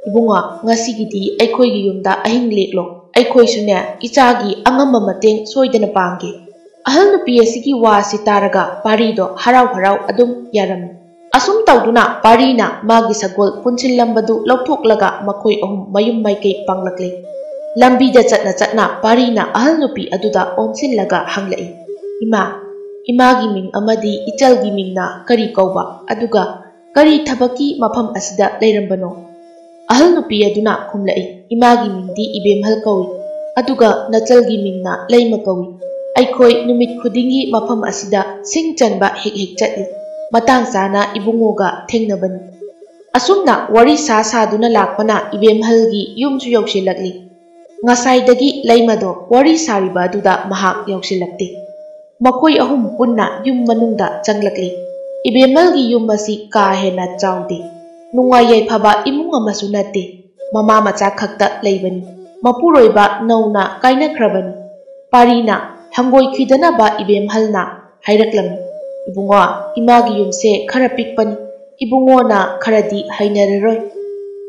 "ꯏꯕꯨꯡꯉꯣ, ꯉꯁꯤꯒꯤꯗꯤ ꯑꯩꯈꯣꯏꯒꯤ ꯌꯨꯝꯗ ꯑꯍꯤꯡ ꯂꯦꯛꯂꯣ꯫ ꯑꯩꯈꯣꯏꯁꯨꯅꯦ, ꯏꯆꯥꯒꯤ ꯑꯉꯝꯕ ꯃꯇꯦꯡ ꯁꯣꯏꯗꯅ ꯄꯥꯡꯒꯦ꯫" ꯑꯍꯜ ꯅꯨꯄꯤ ꯑꯁꯤꯒꯤ ꯋꯥ ꯑꯁꯤ ꯇꯥꯔꯒ ꯄꯥꯔꯤꯗꯣ ꯍꯔꯥꯎ ꯍꯔꯥꯎ ꯑꯗꯨꯝ ꯌꯥꯔꯝꯃꯤ꯫ ꯑꯁꯨꯝ ꯇꯧꯗꯨꯅ ꯄꯥꯔꯤꯅ ꯃꯥꯒꯤ ꯁꯒꯣꯜ ꯄꯨꯟꯁꯤꯜꯂꯝꯕꯗꯨ ꯂꯧꯊꯣꯛꯂꯒ ꯃꯈꯣꯏ ꯑꯍꯨꯝ ꯃꯌꯨꯝ ꯃꯥꯏꯀꯩ ꯄꯥꯡꯂꯛꯂꯦ꯫ ꯂꯝꯕꯤꯗ ꯆꯠꯅ ꯆꯠꯅ ꯄꯥꯔꯤꯅ ꯑꯍꯜ ꯅꯨꯄꯤ ꯑꯗꯨꯗ ꯑꯣꯟꯁꯤꯜꯂꯒ ꯍꯪꯂꯛꯏ, "ꯏꯃꯥ, ꯏꯃꯥꯒꯤ ꯃꯤꯡ ꯑꯃꯗꯤ ꯏꯆꯜꯒꯤ ꯃꯤꯡꯅ ꯀꯔꯤ ꯀꯧꯕ? ꯑꯗꯨꯒ ꯀꯔꯤ ꯊꯕꯛꯀꯤ ꯃꯐꯝ ꯑꯁꯤꯗ ꯂꯩꯔꯝꯕꯅꯣ?" ꯑꯍꯜ ꯅꯨꯄꯤ ꯑꯗꯨꯅ ꯈꯨꯝꯂꯛꯏ, "ꯏꯃꯥꯒꯤ ꯃꯤꯡꯗꯤ ꯏꯕꯦꯝꯍꯜ ꯀꯧꯏ, ꯑꯗꯨꯒ ꯅꯆꯜꯒꯤ ꯃꯤꯡꯅ ꯂꯩꯃ ꯀꯧꯏ꯫ ꯑꯩꯈꯣꯏ ꯅꯨꯃꯤꯠ ꯈꯨꯗꯤꯡꯒꯤ ꯃꯐꯝ ꯑꯁꯤꯗ ꯁꯤꯡ ꯆꯟꯕ ꯍꯦꯛ ꯍꯦꯛ ꯆꯠꯂꯤ꯫ ꯃꯇꯥꯡ ꯆꯥꯅ ꯏꯕꯨꯡꯉꯣꯒ ꯊꯦꯡꯅꯕꯅꯤ꯫" ꯑꯁꯨꯝꯅ ꯋꯥꯔꯤ ꯁꯥ ꯁꯥꯗꯨꯅ ꯂꯥꯛꯄꯅ ꯏꯕꯦꯝꯍꯜꯒꯤ ꯌꯨꯝꯁꯨ ꯌꯧꯁꯤꯜꯂꯛꯂꯤ꯫ ꯉꯁꯥꯏꯗꯒꯤ ꯂꯩꯃꯗꯣ ꯋꯥꯔꯤ ꯁꯥꯔꯤꯕ ꯑꯗꯨꯗ ꯃꯍꯥꯛ ꯌꯧꯁꯤꯜꯂꯛꯇꯦ꯫ ꯃꯈꯣꯏ ꯑꯍꯨꯝ ꯄꯨꯟꯅ ꯌꯨꯝ ꯃꯅꯨꯡꯗ ꯆꯪꯂꯛꯂꯤ꯫ ꯏꯕꯦꯝꯃꯜꯒꯤ ꯌꯨꯝ ꯑꯁꯤ ꯀꯥ ꯍꯦꯟꯅ ꯆꯥꯎꯗꯦ꯫ ꯅꯨꯡꯉꯥꯏ ꯌꯥꯏꯐꯕ ꯏꯃꯨꯡ ꯑꯃꯁꯨ ꯅꯠꯇꯦ꯫ ꯃꯃꯥ ꯃꯆꯥ ꯈꯛꯇ ꯂꯩꯕꯅꯤ꯫ ꯃꯄꯨꯔꯣꯏꯕ ꯅꯧꯅ ꯀꯥꯏꯅꯈ꯭ꯔꯕꯅꯤ꯫ ꯄꯥꯔꯤꯅ ꯍꯪꯒꯣꯏꯈꯤꯗꯅꯕ ꯏꯕꯦꯝꯍꯜꯅ ꯍꯥꯏꯔꯛꯂꯝꯃꯤ꯫ "ꯏꯕꯨꯡꯉꯣ, ꯏꯃꯥꯒꯤ ꯌꯨꯝꯁꯦ ꯈꯔ ꯄꯤꯛꯄꯅꯤ, ꯏꯕꯨꯡꯉꯣꯅ ꯈꯔꯗꯤ ꯍꯩꯅꯔꯔꯣꯏ꯫"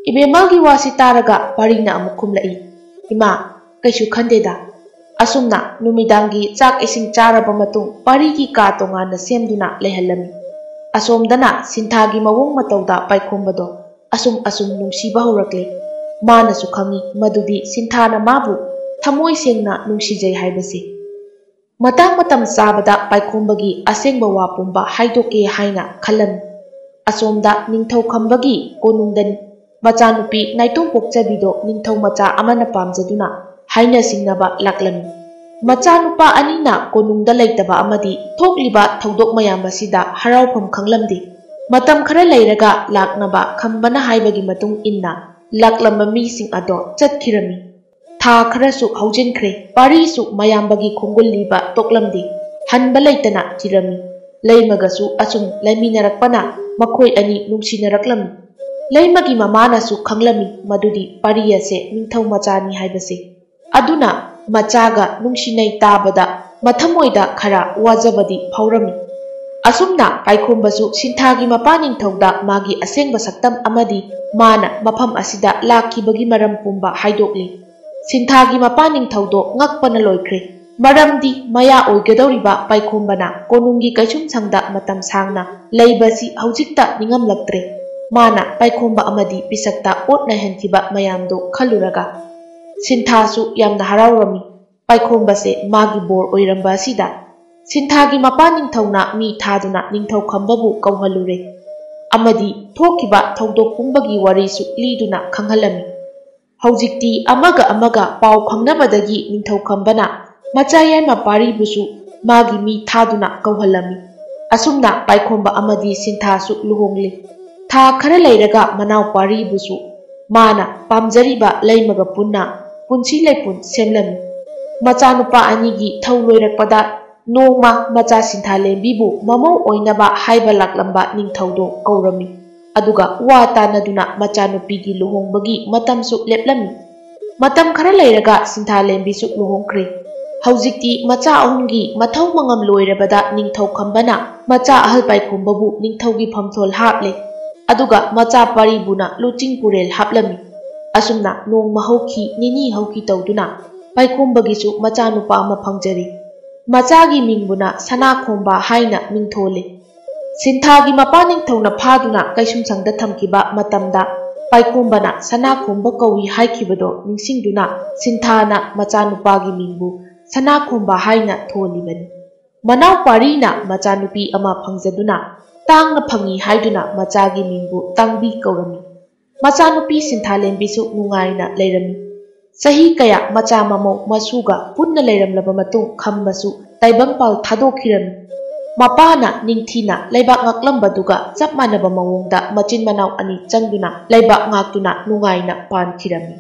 ꯏꯕꯦꯝꯃꯒꯤ ꯋꯥꯁꯤ ꯇꯥꯔꯒ ꯄꯥꯔꯤꯅ ꯑꯃꯨꯛ ꯈꯨꯝꯂꯛꯏ, "ꯏꯃꯥ, ꯀꯩꯁꯨ ꯈꯟꯗꯦꯗ꯫" ꯑꯁꯨꯝꯅ ꯅꯨꯃꯤꯗꯥꯡꯒꯤ ꯆꯥꯛ ꯏꯁꯤꯡ ꯆꯥꯔꯕ ꯃꯇꯨꯡ ꯄꯥꯔꯤꯒꯤ ꯀꯥ ꯇꯣꯉꯥꯟꯅ ꯁꯦꯝꯗꯨꯅ ꯂꯩꯍꯜꯂꯝꯃꯤ꯫ ꯑꯁꯣꯝꯗꯅ ꯁꯤꯟꯊꯥꯒꯤ ꯃꯑꯣꯡ ꯃꯇꯧꯗ ꯄꯥꯏꯈꯣꯝꯕꯗꯣ ꯑꯁꯨꯝ ꯑꯁꯨꯝ ꯅꯨꯡꯁꯤꯕ ꯍꯧꯔꯛꯂꯦ꯫ ꯃꯥꯅꯁꯨ ꯈꯪꯏ ꯃꯗꯨꯗꯤ ꯁꯤꯟꯊꯥꯅ ꯃꯥꯕꯨ ꯊꯃꯣꯏ ꯁꯦꯡꯅ ꯅꯨꯡꯁꯤꯖꯩ ꯍꯥꯏꯕꯁꯤ꯫ ꯃꯇꯥꯡ ꯃꯇꯝ ꯆꯥꯕꯗ ꯄꯥꯏꯈꯣꯝꯕꯒꯤ ꯑꯁꯦꯡꯕ ꯋꯥ ꯄꯨꯝꯕ ꯍꯥꯏꯗꯣꯛꯀꯦ ꯍꯥꯏꯅ ꯈꯜꯂꯝꯃꯤ꯫ ꯑꯁꯣꯝꯗ ꯅꯤꯡꯊꯧ ꯈꯝꯕꯒꯤ ꯀꯣꯅꯨꯡꯗꯅꯤ꯫ ꯃꯆꯥꯅꯨꯄꯤ ꯅꯥꯏꯇꯣꯝ ꯄꯣꯛꯆꯕꯤꯗꯣ ꯅꯤꯡꯊꯧ ꯃꯆꯥ ꯑꯃꯅ ꯄꯥꯝꯖꯗꯨꯅ ꯍꯥꯏꯅ ꯁꯤꯡꯅꯕ ꯂꯥꯛꯂꯝꯃꯤ꯫ ꯃꯆꯥꯅꯨꯄꯥ ꯑꯅꯤꯅ ꯀꯣꯅꯨꯡꯗ ꯂꯩꯇꯕ ꯑꯃꯗꯤ ꯊꯣꯛꯂꯤꯕ ꯊꯧꯗꯣꯛ ꯃꯌꯥꯝ ꯑꯁꯤꯗ ꯍꯔꯥꯎꯐꯝ ꯈꯪꯂꯝꯗꯦ꯫ ꯃꯇꯝ ꯈꯔ ꯂꯩꯔꯒ ꯂꯥꯛꯅꯕ ꯈꯝꯕꯅ ꯍꯥꯏꯕꯒꯤ ꯃꯇꯨꯡ ꯏꯟꯅ ꯂꯥꯛꯂꯝꯕ ꯃꯤꯁꯤꯡ ꯑꯗꯣ ꯆꯠꯈꯤꯔꯝꯃꯤ꯫ ꯊꯥ ꯈꯔꯁꯨ ꯍꯧꯖꯤꯟꯈ꯭ꯔꯦ꯫ ꯄꯥꯔꯤꯁꯨ ꯃꯌꯥꯝꯕꯒꯤ ꯈꯣꯡꯒꯨꯜ ꯂꯤꯕ ꯇꯣꯛꯂꯝꯗꯦ꯫ ꯍꯟꯕ ꯂꯩꯇꯅ ꯊꯤꯔꯝꯃꯤ꯫ ꯂꯩꯃꯒꯁꯨ ꯑꯁꯨꯝ ꯂꯩꯃꯤꯟꯅꯔꯛꯄꯅ ꯃꯈꯣꯏ ꯑꯅꯤ ꯅꯨꯡꯁꯤꯅꯔꯛꯂꯝꯃꯤ꯫ ꯂꯩꯃꯒꯤ ꯃꯃꯥꯅꯁꯨ ꯈꯪꯂꯝꯃꯤ ꯃꯗꯨꯗꯤ ꯄꯥꯔꯤ ꯑꯁꯦ ꯅꯤꯡꯊꯧ ꯃꯆꯥꯅꯤ ꯍꯥꯏꯕꯁꯦ꯫ ꯑꯗꯨꯅ ꯃꯆꯥꯒ ꯅꯨꯡꯁꯤꯅꯩ ꯇꯥꯕꯗ ꯃꯊꯃꯣꯏꯗ ꯈꯔ ꯋꯥꯖꯕꯗꯤ ꯐꯥꯎꯔꯝꯃꯤ꯫ ꯑꯁꯨꯝꯅ ꯄꯥꯏꯈꯣꯝꯕꯁꯨ ꯁꯤꯟꯊꯥꯒꯤ ꯃꯄꯥ ꯅꯤꯡꯊꯧꯗ ꯃꯥꯒꯤ ꯑꯁꯦꯡꯕ ꯁꯛꯇꯝ ꯑꯃꯗꯤ ꯃꯥꯅ ꯃꯐꯝ ꯑꯁꯤꯗ ꯂꯥꯛꯈꯤꯕꯒꯤ ꯃꯔꯝ ꯄꯨꯝꯕ ꯍꯥꯏꯗꯣꯛꯂꯤ꯫ ꯁꯤꯟꯊꯥꯒꯤ ꯃꯄꯥ ꯅꯤꯡꯊꯧꯗꯣ ꯉꯛꯄꯅ ꯂꯣꯏꯈ꯭ꯔꯦ꯫ ꯃꯔꯝꯗꯤ ꯃꯌꯥ ꯑꯣꯏꯒꯗꯧꯔꯤꯕ ꯄꯥꯏꯈꯣꯝꯕꯅ ꯀꯣꯅꯨꯡꯒꯤ ꯀꯩꯁꯨꯝꯁꯪꯗ ꯃꯇꯝ ꯁꯥꯡꯅ ꯂꯩꯕꯁꯤ ꯍꯧꯖꯤꯛꯇ ꯅꯤꯡꯉꯝꯂꯛꯇ꯭ꯔꯦ꯫ ꯃꯥꯅ ꯄꯥꯏꯈꯣꯝꯕ ꯑꯃꯗꯤ ꯄꯤꯁꯛꯇ ꯑꯣꯠ ꯅꯩꯍꯟꯈꯤꯕ ꯃꯌꯥꯝꯗꯣ ꯈꯜꯂꯨꯔꯒ꯫ ꯁꯤꯟꯊꯥꯁꯨ ꯌꯥꯝꯅ ꯍꯔꯥꯎꯔꯝꯃꯤ꯫ ꯄꯥꯏꯈꯣꯝꯕꯁꯦ ꯃꯥꯒꯤ ꯕꯣꯔ ꯑꯣꯏꯔꯝꯕ ꯑꯁꯤꯗ꯫ ꯁꯤꯟꯊꯥꯒꯤ ꯃꯄꯥ ꯅꯤꯡꯊꯧꯅ ꯃꯤ ꯊꯥꯗꯨꯅ ꯅꯤꯡꯊꯧ ꯈꯝꯕꯕꯨ ꯀꯧꯍꯜꯂꯨꯔꯦ꯫ ꯑꯃꯗꯤ ꯊꯣꯛꯈꯤꯕ ꯊꯧꯗꯣꯛ ꯄꯨꯝꯕꯒꯤ ꯋꯥꯔꯤꯁꯨ ꯂꯤꯗꯨꯅ ꯈꯪꯍꯜꯂꯝꯃꯤ꯫ ꯍꯧꯖꯤꯛꯇꯤ ꯑꯃꯒ ꯑꯃꯒ ꯄꯥꯎ ꯈꯪꯅꯕꯗꯒꯤ ꯅꯤꯡꯊꯧ ꯈꯝꯕꯅ ꯃꯆꯥ ꯌꯥꯏꯃ ꯄꯥꯔꯤꯕꯨꯁꯨ ꯃꯥꯒꯤ ꯃꯤ ꯊꯥꯗꯨꯅ ꯀꯧꯍꯜꯂꯝꯃꯤ꯫ ꯑꯁꯨꯝꯅ ꯄꯥꯏꯈꯣꯝꯕ ꯑꯃꯗꯤ ꯁꯤꯟꯊꯥꯁꯨ ꯂꯨꯍꯣꯡꯂꯤ꯫ ꯊꯥ ꯈꯔ ꯂꯩꯔꯒ ꯃꯅꯥꯎ ꯄꯥꯔꯤꯕꯨꯁꯨ ꯃꯥꯅ ꯄꯥꯝꯖꯔꯤꯕ ꯂꯩꯃꯒ ꯄꯨꯟꯅ ꯄꯨꯟꯁꯤ ꯂꯩꯄꯨꯟ ꯁꯦꯝꯂꯝꯃꯤ꯫ ꯃꯆꯥꯅꯨꯄꯥ ꯑꯅꯤꯒꯤ ꯊꯧ ꯂꯣꯏꯔꯛꯄꯗ ꯅꯣꯡꯃ ꯃꯆꯥ ꯁꯤꯟꯊꯥꯂꯦꯝꯕꯤꯕꯨ ꯃꯃꯧ ꯑꯣꯏꯅꯕ ꯍꯥꯏꯕ ꯂꯥꯛꯂꯝꯕ ꯅꯤꯡꯊꯧꯗꯣ ꯀꯧꯔꯝꯃꯤ꯫ ꯑꯗꯨꯒ ꯋꯥ ꯇꯥꯅꯗꯨꯅ ꯃꯆꯥꯅꯨꯄꯤꯒꯤ ꯂꯨꯍꯣꯡꯕꯒꯤ ꯃꯇꯝꯁꯨ ꯂꯦꯞꯂꯝꯃꯤ꯫ ꯃꯇꯝ ꯈꯔ ꯂꯩꯔꯒ ꯁꯤꯟꯊꯥꯂꯦꯝꯕꯤꯁꯨ ꯂꯨꯍꯣꯡꯈ꯭ꯔꯦ꯫ ꯍꯧꯖꯤꯛꯇꯤ ꯃꯆꯥ ꯑꯍꯨꯝꯒꯤ ꯃꯊꯧ ꯃꯉꯝ ꯂꯣꯏꯔꯕꯗ ꯅꯤꯡꯊꯧ ꯈꯝꯕꯅ ꯃꯆꯥ ꯑꯍꯜ ꯄꯥꯏꯈꯣꯝꯕꯕꯨ ꯅꯤꯡꯊꯧꯒꯤ ꯐꯝꯊꯣꯜ ꯍꯥꯞꯂꯦ꯫ ꯑꯗꯨꯒ ꯃꯆꯥ ꯄꯥꯔꯤꯕꯨꯅ ꯂꯨꯆꯤꯡ ꯄꯨꯔꯦꯜ ꯍꯥꯞꯂꯝꯃꯤ꯫ ꯑꯁꯨꯝꯅ ꯅꯣꯡꯃ ꯍꯧꯈꯤ, ꯅꯤꯅꯤ ꯍꯧꯈꯤ ꯇꯧꯗꯨꯅ ꯄꯥꯏꯈꯣꯝꯕꯒꯤꯁꯨ ꯃꯆꯥꯅꯨꯄꯥ ꯑꯃ ꯐꯪꯖꯔꯦ꯫ ꯃꯆꯥꯒꯤ ꯃꯤꯡꯕꯨꯅ ꯁꯅꯥꯈꯣꯝꯕ ꯍꯥꯏꯅ ꯃꯤꯡꯊꯣꯜꯂꯦ꯫ ꯁꯤꯟꯊꯥꯒꯤ ꯃꯄꯥ ꯅꯤꯡꯊꯧꯅ ꯐꯥꯗꯨꯅ ꯀꯩꯁꯨꯝꯁꯪꯗ ꯊꯝꯈꯤꯕ ꯃꯇꯝꯗ ꯄꯥꯏꯈꯣꯝꯕꯅ ꯁꯅꯥꯈꯣꯝꯕ ꯀꯧꯏ ꯍꯥꯏꯈꯤꯕꯗꯣ ꯅꯤꯡꯁꯤꯡꯗꯨꯅ ꯁꯤꯟꯊꯥꯅ ꯃꯆꯥꯅꯨꯄꯥꯒꯤ ꯃꯤꯡꯕꯨ ꯁꯅꯥꯈꯣꯝꯕ ꯍꯥꯏꯅ ꯊꯣꯜꯂꯤꯕꯅꯤ꯫ ꯃꯅꯥꯎ ꯄꯥꯔꯤꯅ ꯃꯆꯥꯅꯨꯄꯤ ꯑꯃ ꯐꯪꯖꯗꯨꯅ ꯇꯥꯡꯅ ꯐꯪꯏ ꯍꯥꯏꯗꯨꯅ ꯃꯆꯥꯒꯤ ꯃꯤꯡꯕꯨ ꯇꯥꯡꯕꯤ ꯀꯧꯔꯝꯃꯤ꯫ ꯃꯆꯥꯅꯨꯄꯤ ꯁꯤꯟꯊꯥꯂꯦꯝꯕꯤꯁꯨ ꯅꯨꯡꯉꯥꯏꯅ ꯂꯩꯔꯝꯃꯤ꯫ ꯆꯍꯤ ꯀꯌꯥ ꯃꯆꯥ ꯃꯃꯧ ꯃꯁꯨꯒ ꯄꯨꯟꯅ ꯂꯩꯔꯝꯂꯕ ꯃꯇꯨꯡ ꯈꯝꯕꯁꯨ ꯇꯥꯏꯕꯪꯄꯥꯜ ꯊꯥꯗꯣꯛꯈꯤꯔꯝꯃꯤ꯫ ꯃꯄꯥꯅ ꯅꯤꯡꯊꯤꯅ ꯂꯩꯕꯥꯛ ꯉꯥꯛꯂꯝꯕꯗꯨꯒ ꯆꯞ ꯃꯥꯟꯅꯕ ꯃꯑꯣꯡꯗ ꯃꯆꯤꯟ ꯃꯅꯥꯎ ꯑꯅꯤ ꯆꯪꯗꯨꯅ ꯂꯩꯕꯥꯛ ꯉꯥꯛꯇꯨꯅ ꯅꯨꯡꯉꯥꯏꯅ ꯄꯥꯟꯈꯤꯔꯝꯃꯤ꯫